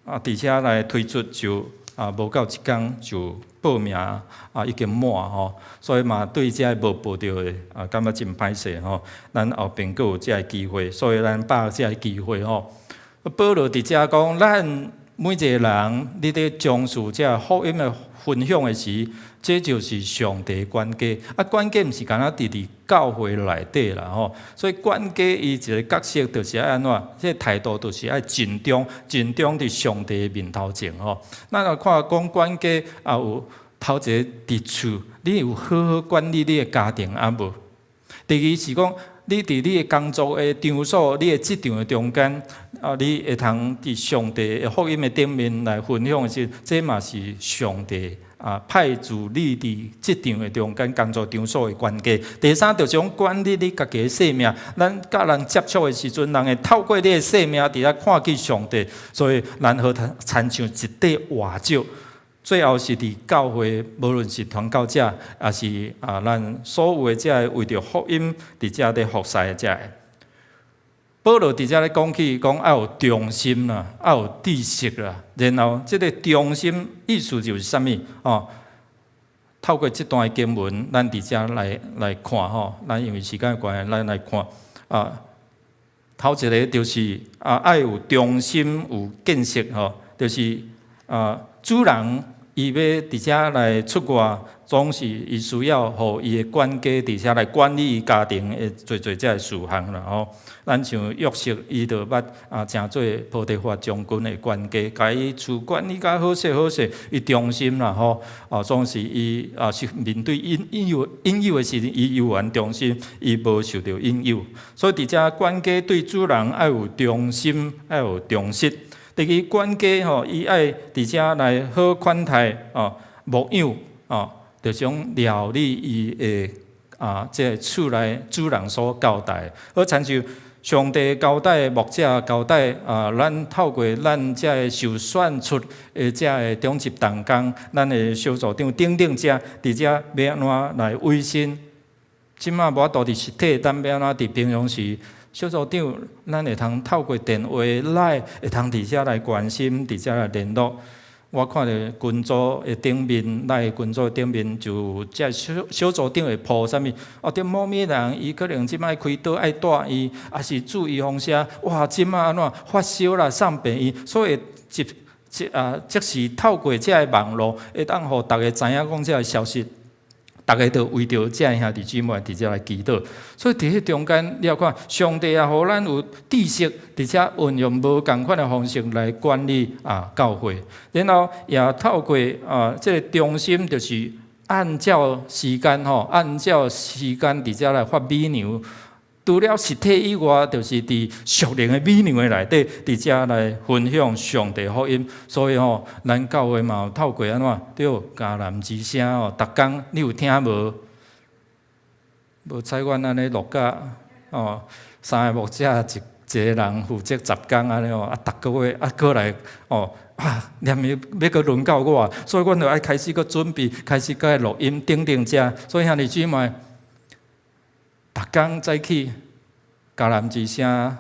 啊，佇遮來推出就啊，無夠一工就報名啊，已經滿吼，所以嘛對這個無報著的啊，感覺真歹勢吼。咱後邊閣有這个機會，所以咱把握這个機會吼。保羅佇遮講，咱每一個人，你佇從事這个福音的分享的時，這就是上帝管家。啊，管家毋是干焦佇教會內底啦吼。所以管家伊一个角色就是愛按怎？這个態度就是愛盡忠，盡忠佇上帝面頭前吼。咱若看講管家啊，有頭一个佇厝，你有好好管理你的家庭啊無？第二是講，你佇你的工作的場所，你的職場的中間，啊，你會通佇上帝的福音的頂面來分享的時，這嘛是上帝啊派駐你佇職場的中間工作場所的管家。第三就是講管理你家己的生命，咱佮人接觸的時陣，人會透過你的生命佇遐看見上帝，所以咱好親像一塊活石。最後是佇教會，無論是傳教者，抑是啊，咱所有的這个為著福音佇遮佇服侍的這个。保羅佇遮咧講起，講愛有忠心啦，愛有知識啦，然後這个忠心意思就是啥物？哦，透過這段經文，咱佇遮來看吼，咱因為時間關係，咱來看啊，頭一个就是啊，愛有忠心，有見識吼，就是啊，主人伊欲佇遮來出外，總是伊需要予伊的管家佇遮來管理伊家庭的濟濟這个事項啦吼。咱像約瑟，伊就捌啊，成做波提乏將軍的管家，共伊厝管理甲好勢好勢，伊忠心啦吼。啊，總是伊啊是面對引誘的時陣，伊猶原忠心，伊無受著引誘。所以佇遮管家對主人愛有忠心，愛有忠實。第二，管家吼，伊愛佇遮來好款待哦，牧養哦，就是講料理伊的啊，這个厝內主人所交代。好親像上帝交代牧者交代啊，咱透過咱這个受選出的這个長執同工，咱的小組長等等者，佇遮欲按怎來委身？這馬無法度佇實體，咱欲按怎佇平常時？小組長，咱會通透過電話來，會通佇遮來關心，佇遮來聯絡。我看著群組的頂面，咱的群組頂面就這小小組長會 po 啥物？哦，佇某物人伊可能這擺開刀愛住院，抑是注預防射，哇，這擺按怎發燒啦，送病院，所以即即啊，即時透過這个網路，會當予逐家知影講這个消息。逐家都為著這个兄弟姊妹佇遮來祈禱，所以佇彼中間，你也看上帝也予咱有知識，佇遮運用無仝款的方式來管理教會，然後也透過這个中心，就是按照時間吼，按照時間佇遮來發米糧。除了實體以外，就是佇屬靈的米糧的內底，佇遮來分享上帝福音。所以吼，咱教會嘛有透過按怎對迦南之聲吼，逐工你有聽無？無彩阮按呢錄甲哦，三个牧者一一个人負責10工按呢吼，啊，逐个月啊，閣來哦，啊，連伊欲閣輪到我，所以阮就愛開始閣準備，開始閣愛錄音等等遮。所以兄弟姊妹，逐工早起，迦南之聲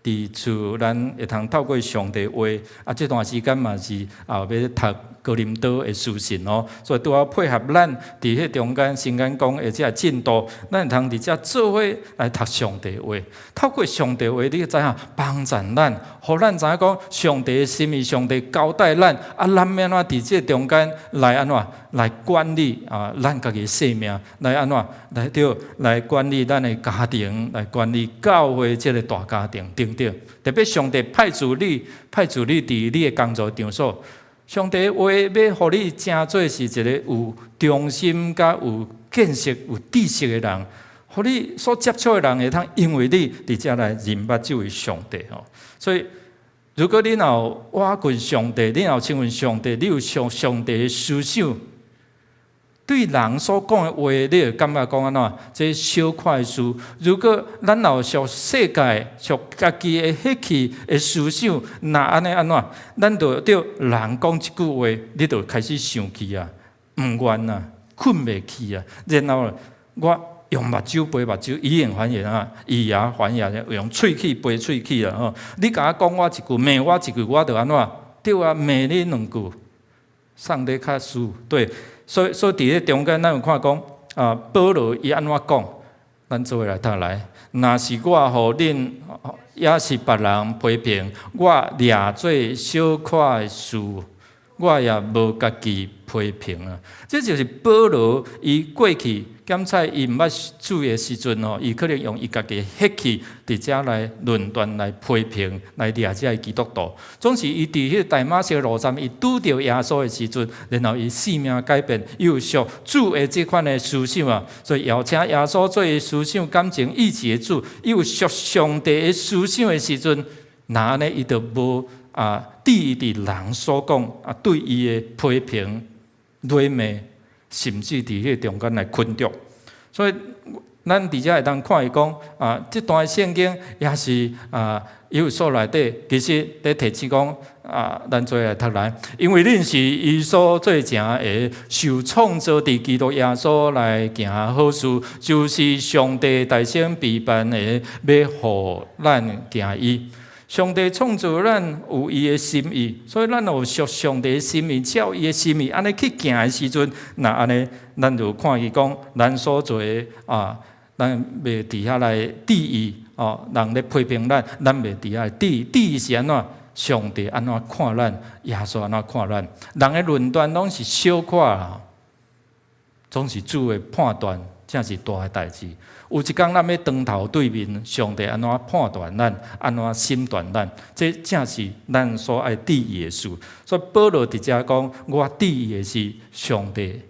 佇厝，咱會通透過上帝話。啊，這段時間嘛是欲讀哥林多的書信哦，所以拄好配合咱佇彼中間先講講的這个進度，咱會通佇遮做伙來讀上帝話。透過上帝話，你會知影幫助咱，予咱知影講上帝的心意，上帝交代咱，啊，咱欲按怎佇這中間來按怎來管理咱家己的生命，來按怎來對來管理咱的家庭，來管理教會這个大家庭等等。特別上帝派駐你，派駐你佇你的工作場所。上帝話欲予你成做是一个有忠心、佮有見識、有知識的人，予你所接觸的人會通因為你佇遮來認捌這位上帝吼。所以，如果你若有倚近上帝，你若有親近上帝，你有上上帝的思想，對人所講的話，你會感覺講按怎？這小可的事。如果咱若有屬世界、屬家己的血氣的思想，若按呢按怎？咱就對人講一句話，你就開始生氣啊，毋願啊，睏袂去啊。然後我用目睭賠目睭，以眼還眼啊，以牙還牙，用喙齒賠喙齒啊。吼，你共我講我一句，罵我一句，我就按怎？對啊，罵你兩句，上帝較輸對。所以佇咧中間，咱有看講保羅伊按怎講？咱做伙來讀來。若是我予恁，抑是別人批評，我掠做小可的事，我也無家己批評啊。這就是保羅伊過去檢查伊毋捌主的時陣吼，伊可能用伊家己的血氣佇遮來論斷、來批評、來掠這个基督徒。總是伊佇彼個大馬色路上，伊拄著耶穌的時陣，然後伊生命改變，伊有屬主的這款的思想啊，所以邀請耶穌做伊思想、感情、意志的主，伊有屬上帝的思想的時陣，若按呢伊就無注意佇人所講對伊的批評、詈罵，甚至佇彼個中間來困著。所以，咱佇遮會當看伊講這段聖經也是以弗所內底，其實佇提醒講咱做伙來讀來，因為恁是伊所做成的，受創造佇基督耶穌來行好事，就是上帝預先備辦的，欲予咱行伊。上帝創造咱有伊的心意，所以咱有屬上帝的心意，照伊的心意按呢去行的時陣，若按呢，咱就看伊講，咱所做的咱袂佇遐來注意哦，人咧批評咱，咱袂佇遐來注意，注意是按怎？上帝按怎看咱？耶穌按怎看咱？人的論斷攏是小可啦，總是主的判斷才是大的代誌。有一工咱欲當頭對面上帝按怎判斷咱，按怎審斷咱，這正是咱所愛注意的事。所以保羅佇遮講，我注意的是上帝，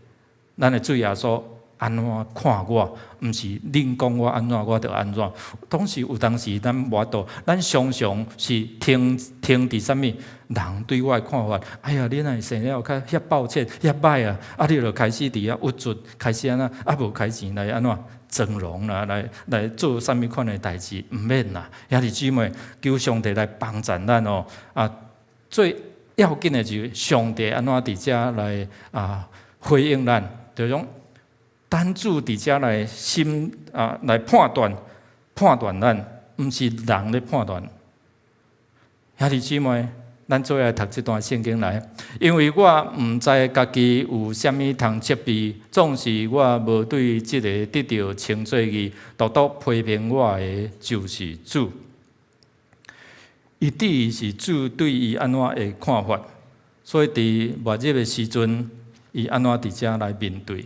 咱的主耶穌按怎看我，毋是恁講我按怎，我就按怎。當時有當時咱無法度，咱常常是停停佇啥物人對我的看法。哎呀，你若會生了較遐抱歉、遐歹啊，啊，你就開始佇遐鬱卒，開始按怎啊無開錢來按怎整容啦，來做啥物款的代誌，毋免啦。兄弟姊妹，求上帝來幫助咱哦。最要緊的就是上帝按怎佇遮來回應咱，就是講等主佇遮來審來判斷咱，毋是人咧判斷。兄弟姊妹，咱做伙來讀這段聖經來，因為我毋知家己有啥物通責備，總是我無對這个得著稱做義，獨獨批評我的就是主。伊注意是主對伊按怎的看法，所以佇末日的時陣，伊按怎佇遮來面對。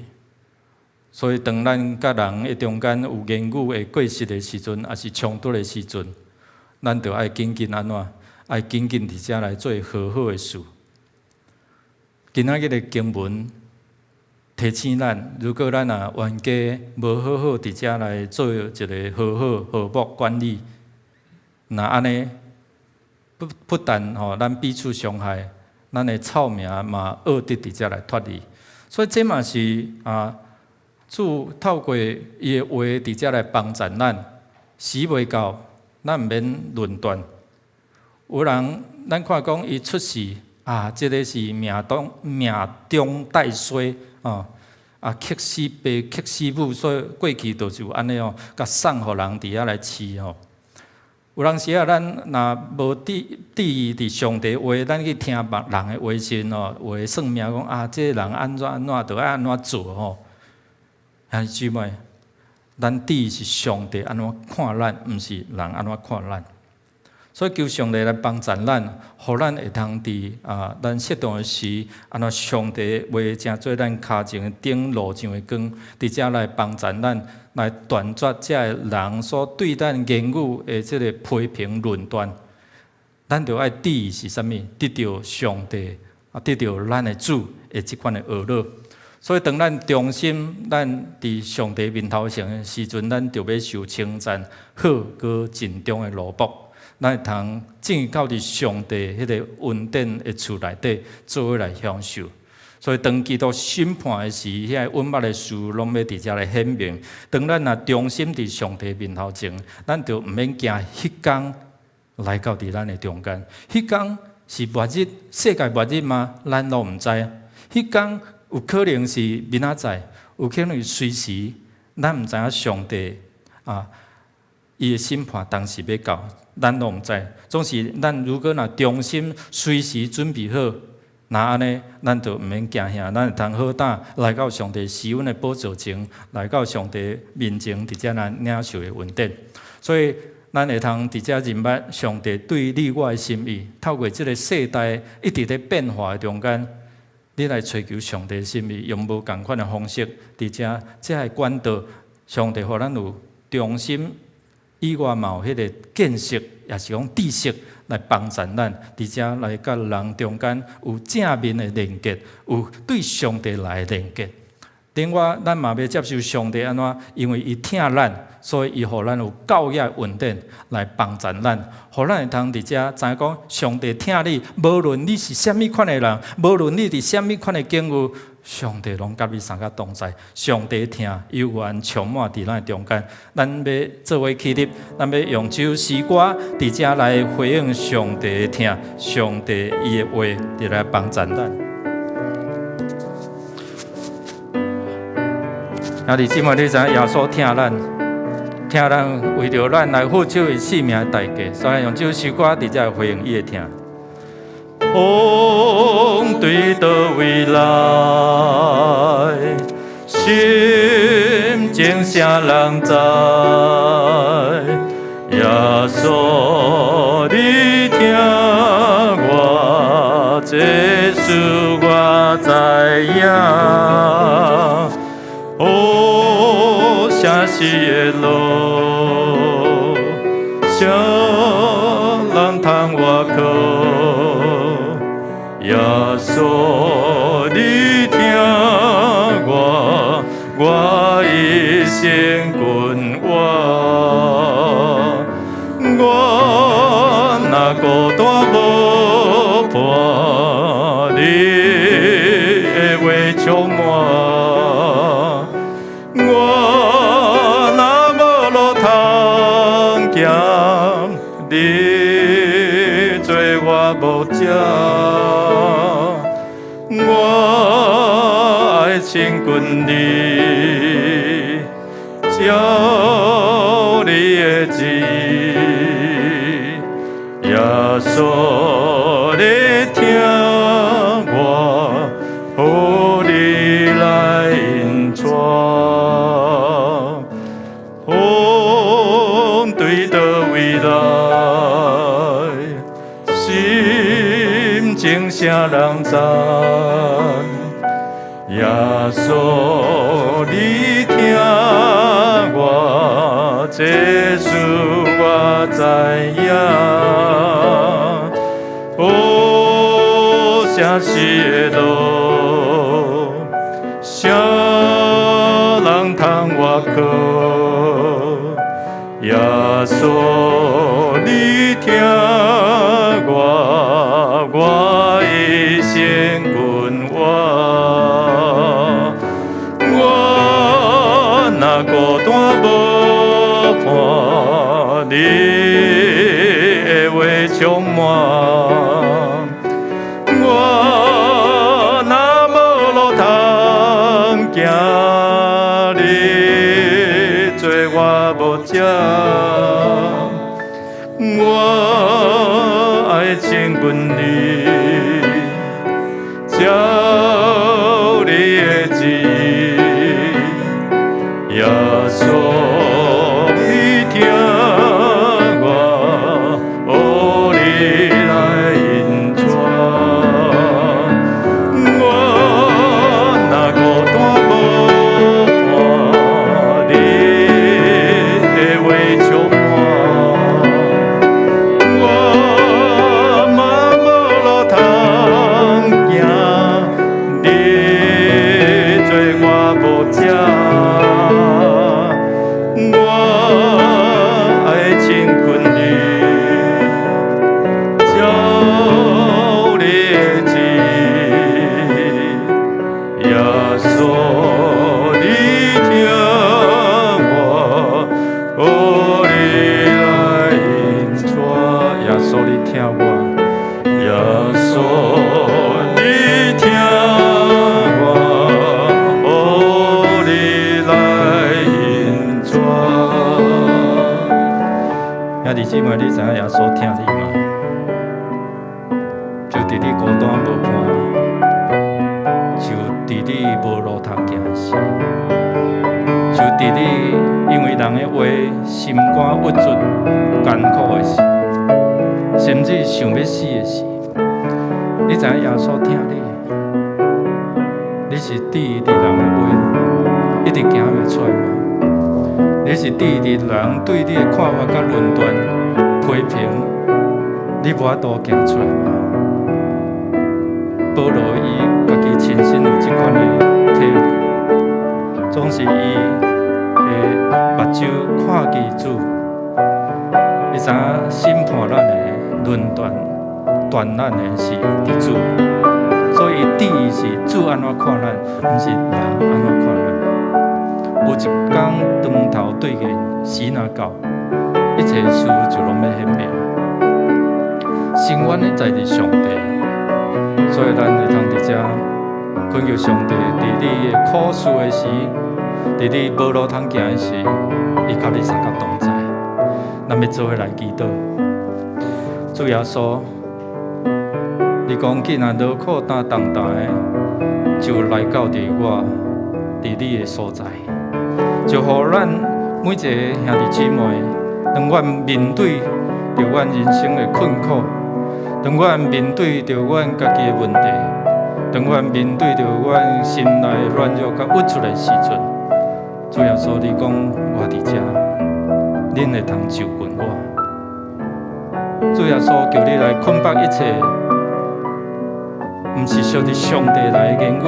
所以當咱佮人的中間有言語的過失的時陣，抑是衝突的時陣，咱就愛緊緊按怎？愛緊緊佇遮來做和好的事。今仔日的經文提醒咱，如果咱若冤家無好好佇遮來做一个和好和睦管理，若按呢不但吼咱彼此傷害，咱的臭名嘛惡得佇遮來脫離。所以這嘛是啊，主透過伊的話佇遮來幫助咱，時未到，咱毋免論斷。有人咱看講伊出世啊，這个是命中帶衰哦，啊，克死爸克死母，所以過去就是有按呢哦，共送予人佇遐來飼吼。有當時啊，咱若無注意佇上帝話，咱去聽別人的話時哦，有的算命講啊，這个人按怎按怎，就愛按怎做吼。兄弟姊妹，咱注意是上帝按怎看咱，毋是人按怎看咱。所以求上帝來幫助咱，予咱會通佇啊，咱適當的時，按怎上帝話成做咱跤前的燈，路上的光，佇遮來幫助咱，來斷絕這个人所對咱言語的這个批評論斷。咱著愛注意是啥物？得著上帝啊，得著咱的主的這款的呵咾。所以當咱忠心，咱佇上帝面頭前的時陣，咱就欲受稱讚，好閣盡忠的奴僕。咱會通進到佇上帝彼个恩典的厝內底，做伙來享受。所以當基督審判的時，遐個隱密的事攏欲佇遮來顯明。當咱若忠心佇上帝面頭前，咱就毋免驚彼工來到佇咱的中間。彼工是末日，世界末日嗎？咱攏毋知。彼工有可能是明仔載，有可能隨時，咱毋知影上帝啊，伊的審判當時欲到，咱攏毋知。總是咱如果若忠心，隨時準備好，若按呢，咱就毋免驚嚇，咱會通好膽來到上帝施恩的寶座前，來到上帝面前，佇遮來領受的恩典。所以，咱會通佇遮認捌上帝對你我的心意，透過這个世代一直咧變化的中間，你來揣求上帝的心意，用無仝款的方式，佇遮這个管道，上帝予咱有忠心以外，嘛有彼个見識，抑是講知識來幫助咱，佇遮來佮人中間有正面的連結，有對上帝來的連結。另外，咱嘛欲接受上帝按怎？因為伊疼咱，所以伊予咱有教養恩典來幫助咱，予咱會通佇遮知影講上帝疼你，無論你是啥物款的人，無論你佇啥物款的境遇，上帝攏佮你相佮同在。上帝疼永遠充滿佇咱的中間。咱欲做伙起立，咱欲用這首詩歌佇遮來回應上帝的疼，上帝伊的話佇來幫助咱。兄弟姊妹，你知影耶穌疼咱，疼咱為著咱來付出伊性命的代價，所以用這首詩歌佇遮回應伊的疼。風對佗位來？心情啥人知？耶穌，你疼我，這事我知影。哦，城市的路，啥人通倚靠？耶穌，你疼我，我一生跟我。我若孤單無伴，你的話充滿。我若無路通行，你做我牧者，我愛親近你，照你的旨意，耶穌，你情啥人知？耶穌，你聽我，這事我知影。哦，啥時的路，啥人通倚靠？耶穌，你聽我，我一生阮活。我若孤單無伴，你的話充滿。我若無路通行，你做我牧者。我愛親近你，照你的旨意。耶穌，你聽我，哦，你來引帶。我若孤單無伴，你的話充滿。我嘛無路通行，你做我牧者。我愛親近你，照你的旨意。耶穌，你聽我，哦，你來引帶。耶穌，你聽我，耶穌，你聽我，哦，你來引帶。兄弟姊妹，你知影耶穌疼你嗎？就佇你孤單無伴，就佇你無路通行時，就佇你因為人的話心肝鬱卒艱苦的時，甚至想欲死的時，你知影耶穌疼你？你是佇佇人的話一直行袂出來嗎？你是佇佇人對你的看法佮論斷批評，你無法度行出來嗎？保羅伊家己親身有這款的體會，總是伊的目睭看見主，伊知影審判咱的、論斷斷咱的是佇主，所以伊是主按怎看咱，毋是人按怎看咱。有一工當頭對見時若到，一切事就攏欲顯明。深遠的在佇上帝，所以咱會通佇遮懇求上帝，佇你的苦事的時，佇你無路通行的時，伊佮你相佮同在。咱欲做伙來祈禱，主耶穌，你講既然勞苦擔重擔的，就來到佇我佇你的所在，就予咱每一个兄弟姊妹，當阮面對著阮人生的困苦，當阮面對著阮家己的問題，當阮面對著阮心內軟弱佮鬱卒的時陣，主耶穌，你講我佇遮，恁會通就近我。主耶穌，求你來捆綁一切，毋是屬佇上帝來的言語，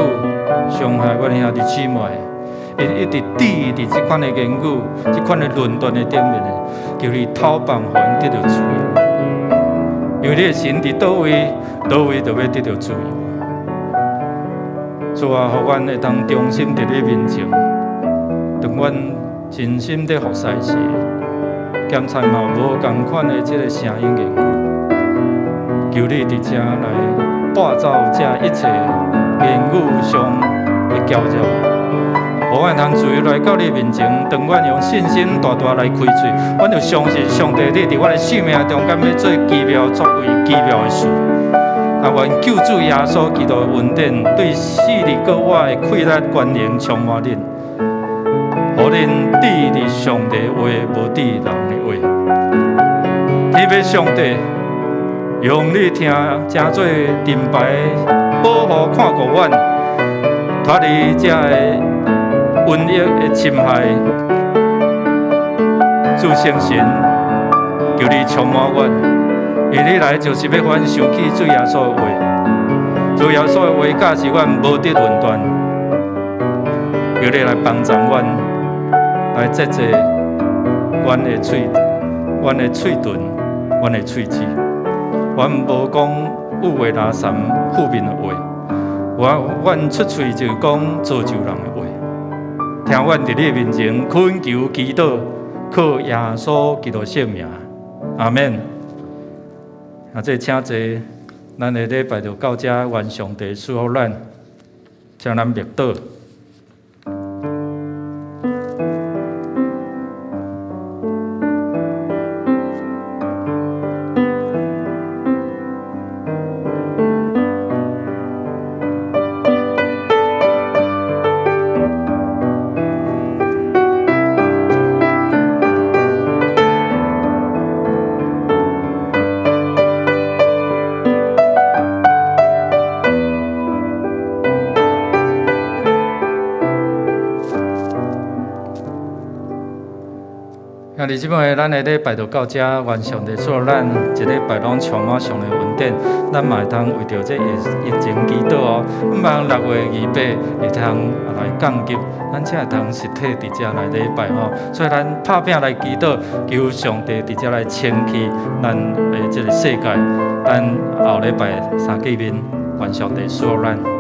傷害阮的兄弟姊妹。𪜶一直佇佇這款的言語、這款的論斷的頂面，求你偷放，予𪜶得著自由。因為你的神佇佗位，佗位就欲得著自由。主啊，予阮會當忠心佇你面前，當阮真心佇服侍時，檢查嘛無仝款的這個聲音言語，求你佇遮來帶走這一切言語上的攪擾，予阮通自由來到你面前。當阮用信心大大來開喙，阮就相信上帝你佇阮的生命中間欲做奇妙作為、奇妙的事。啊，願救主耶穌基督的恩典對四里閣外的氣力權能充滿恁，予恁佇佇上帝話，無佇人的話。天父上帝，用你疼成做盾牌保護看顧阮，脫離這个瘟疫的侵害。主聖神，求你充滿阮，因為你來就是欲予阮想起主耶穌的話，主耶穌的話教示阮無得論斷，求你來幫助阮，來節制阮的喙，阮的喙唇，阮的喙齒。阮無講有話垃圾負面的話，阮出喙就講造就人的話。聽阮佇你面前懇求祈禱，靠耶穌基督聖名，阿們。啊，這請坐，咱的禮拜就到這，願上帝賜福咱，請咱默禱。兄弟姊妹，咱的禮拜就到這，願上帝賜福咱一禮拜攏充滿上帝恩典。咱嘛會當為著這疫情祈禱哦。毋望6月28會通來降級，咱才會通實體佇遮來禮拜吼。所以咱拍拚來祈禱，求上帝佇遮來清氣咱的這个世界。咱後禮拜三見面，願上帝賜福咱。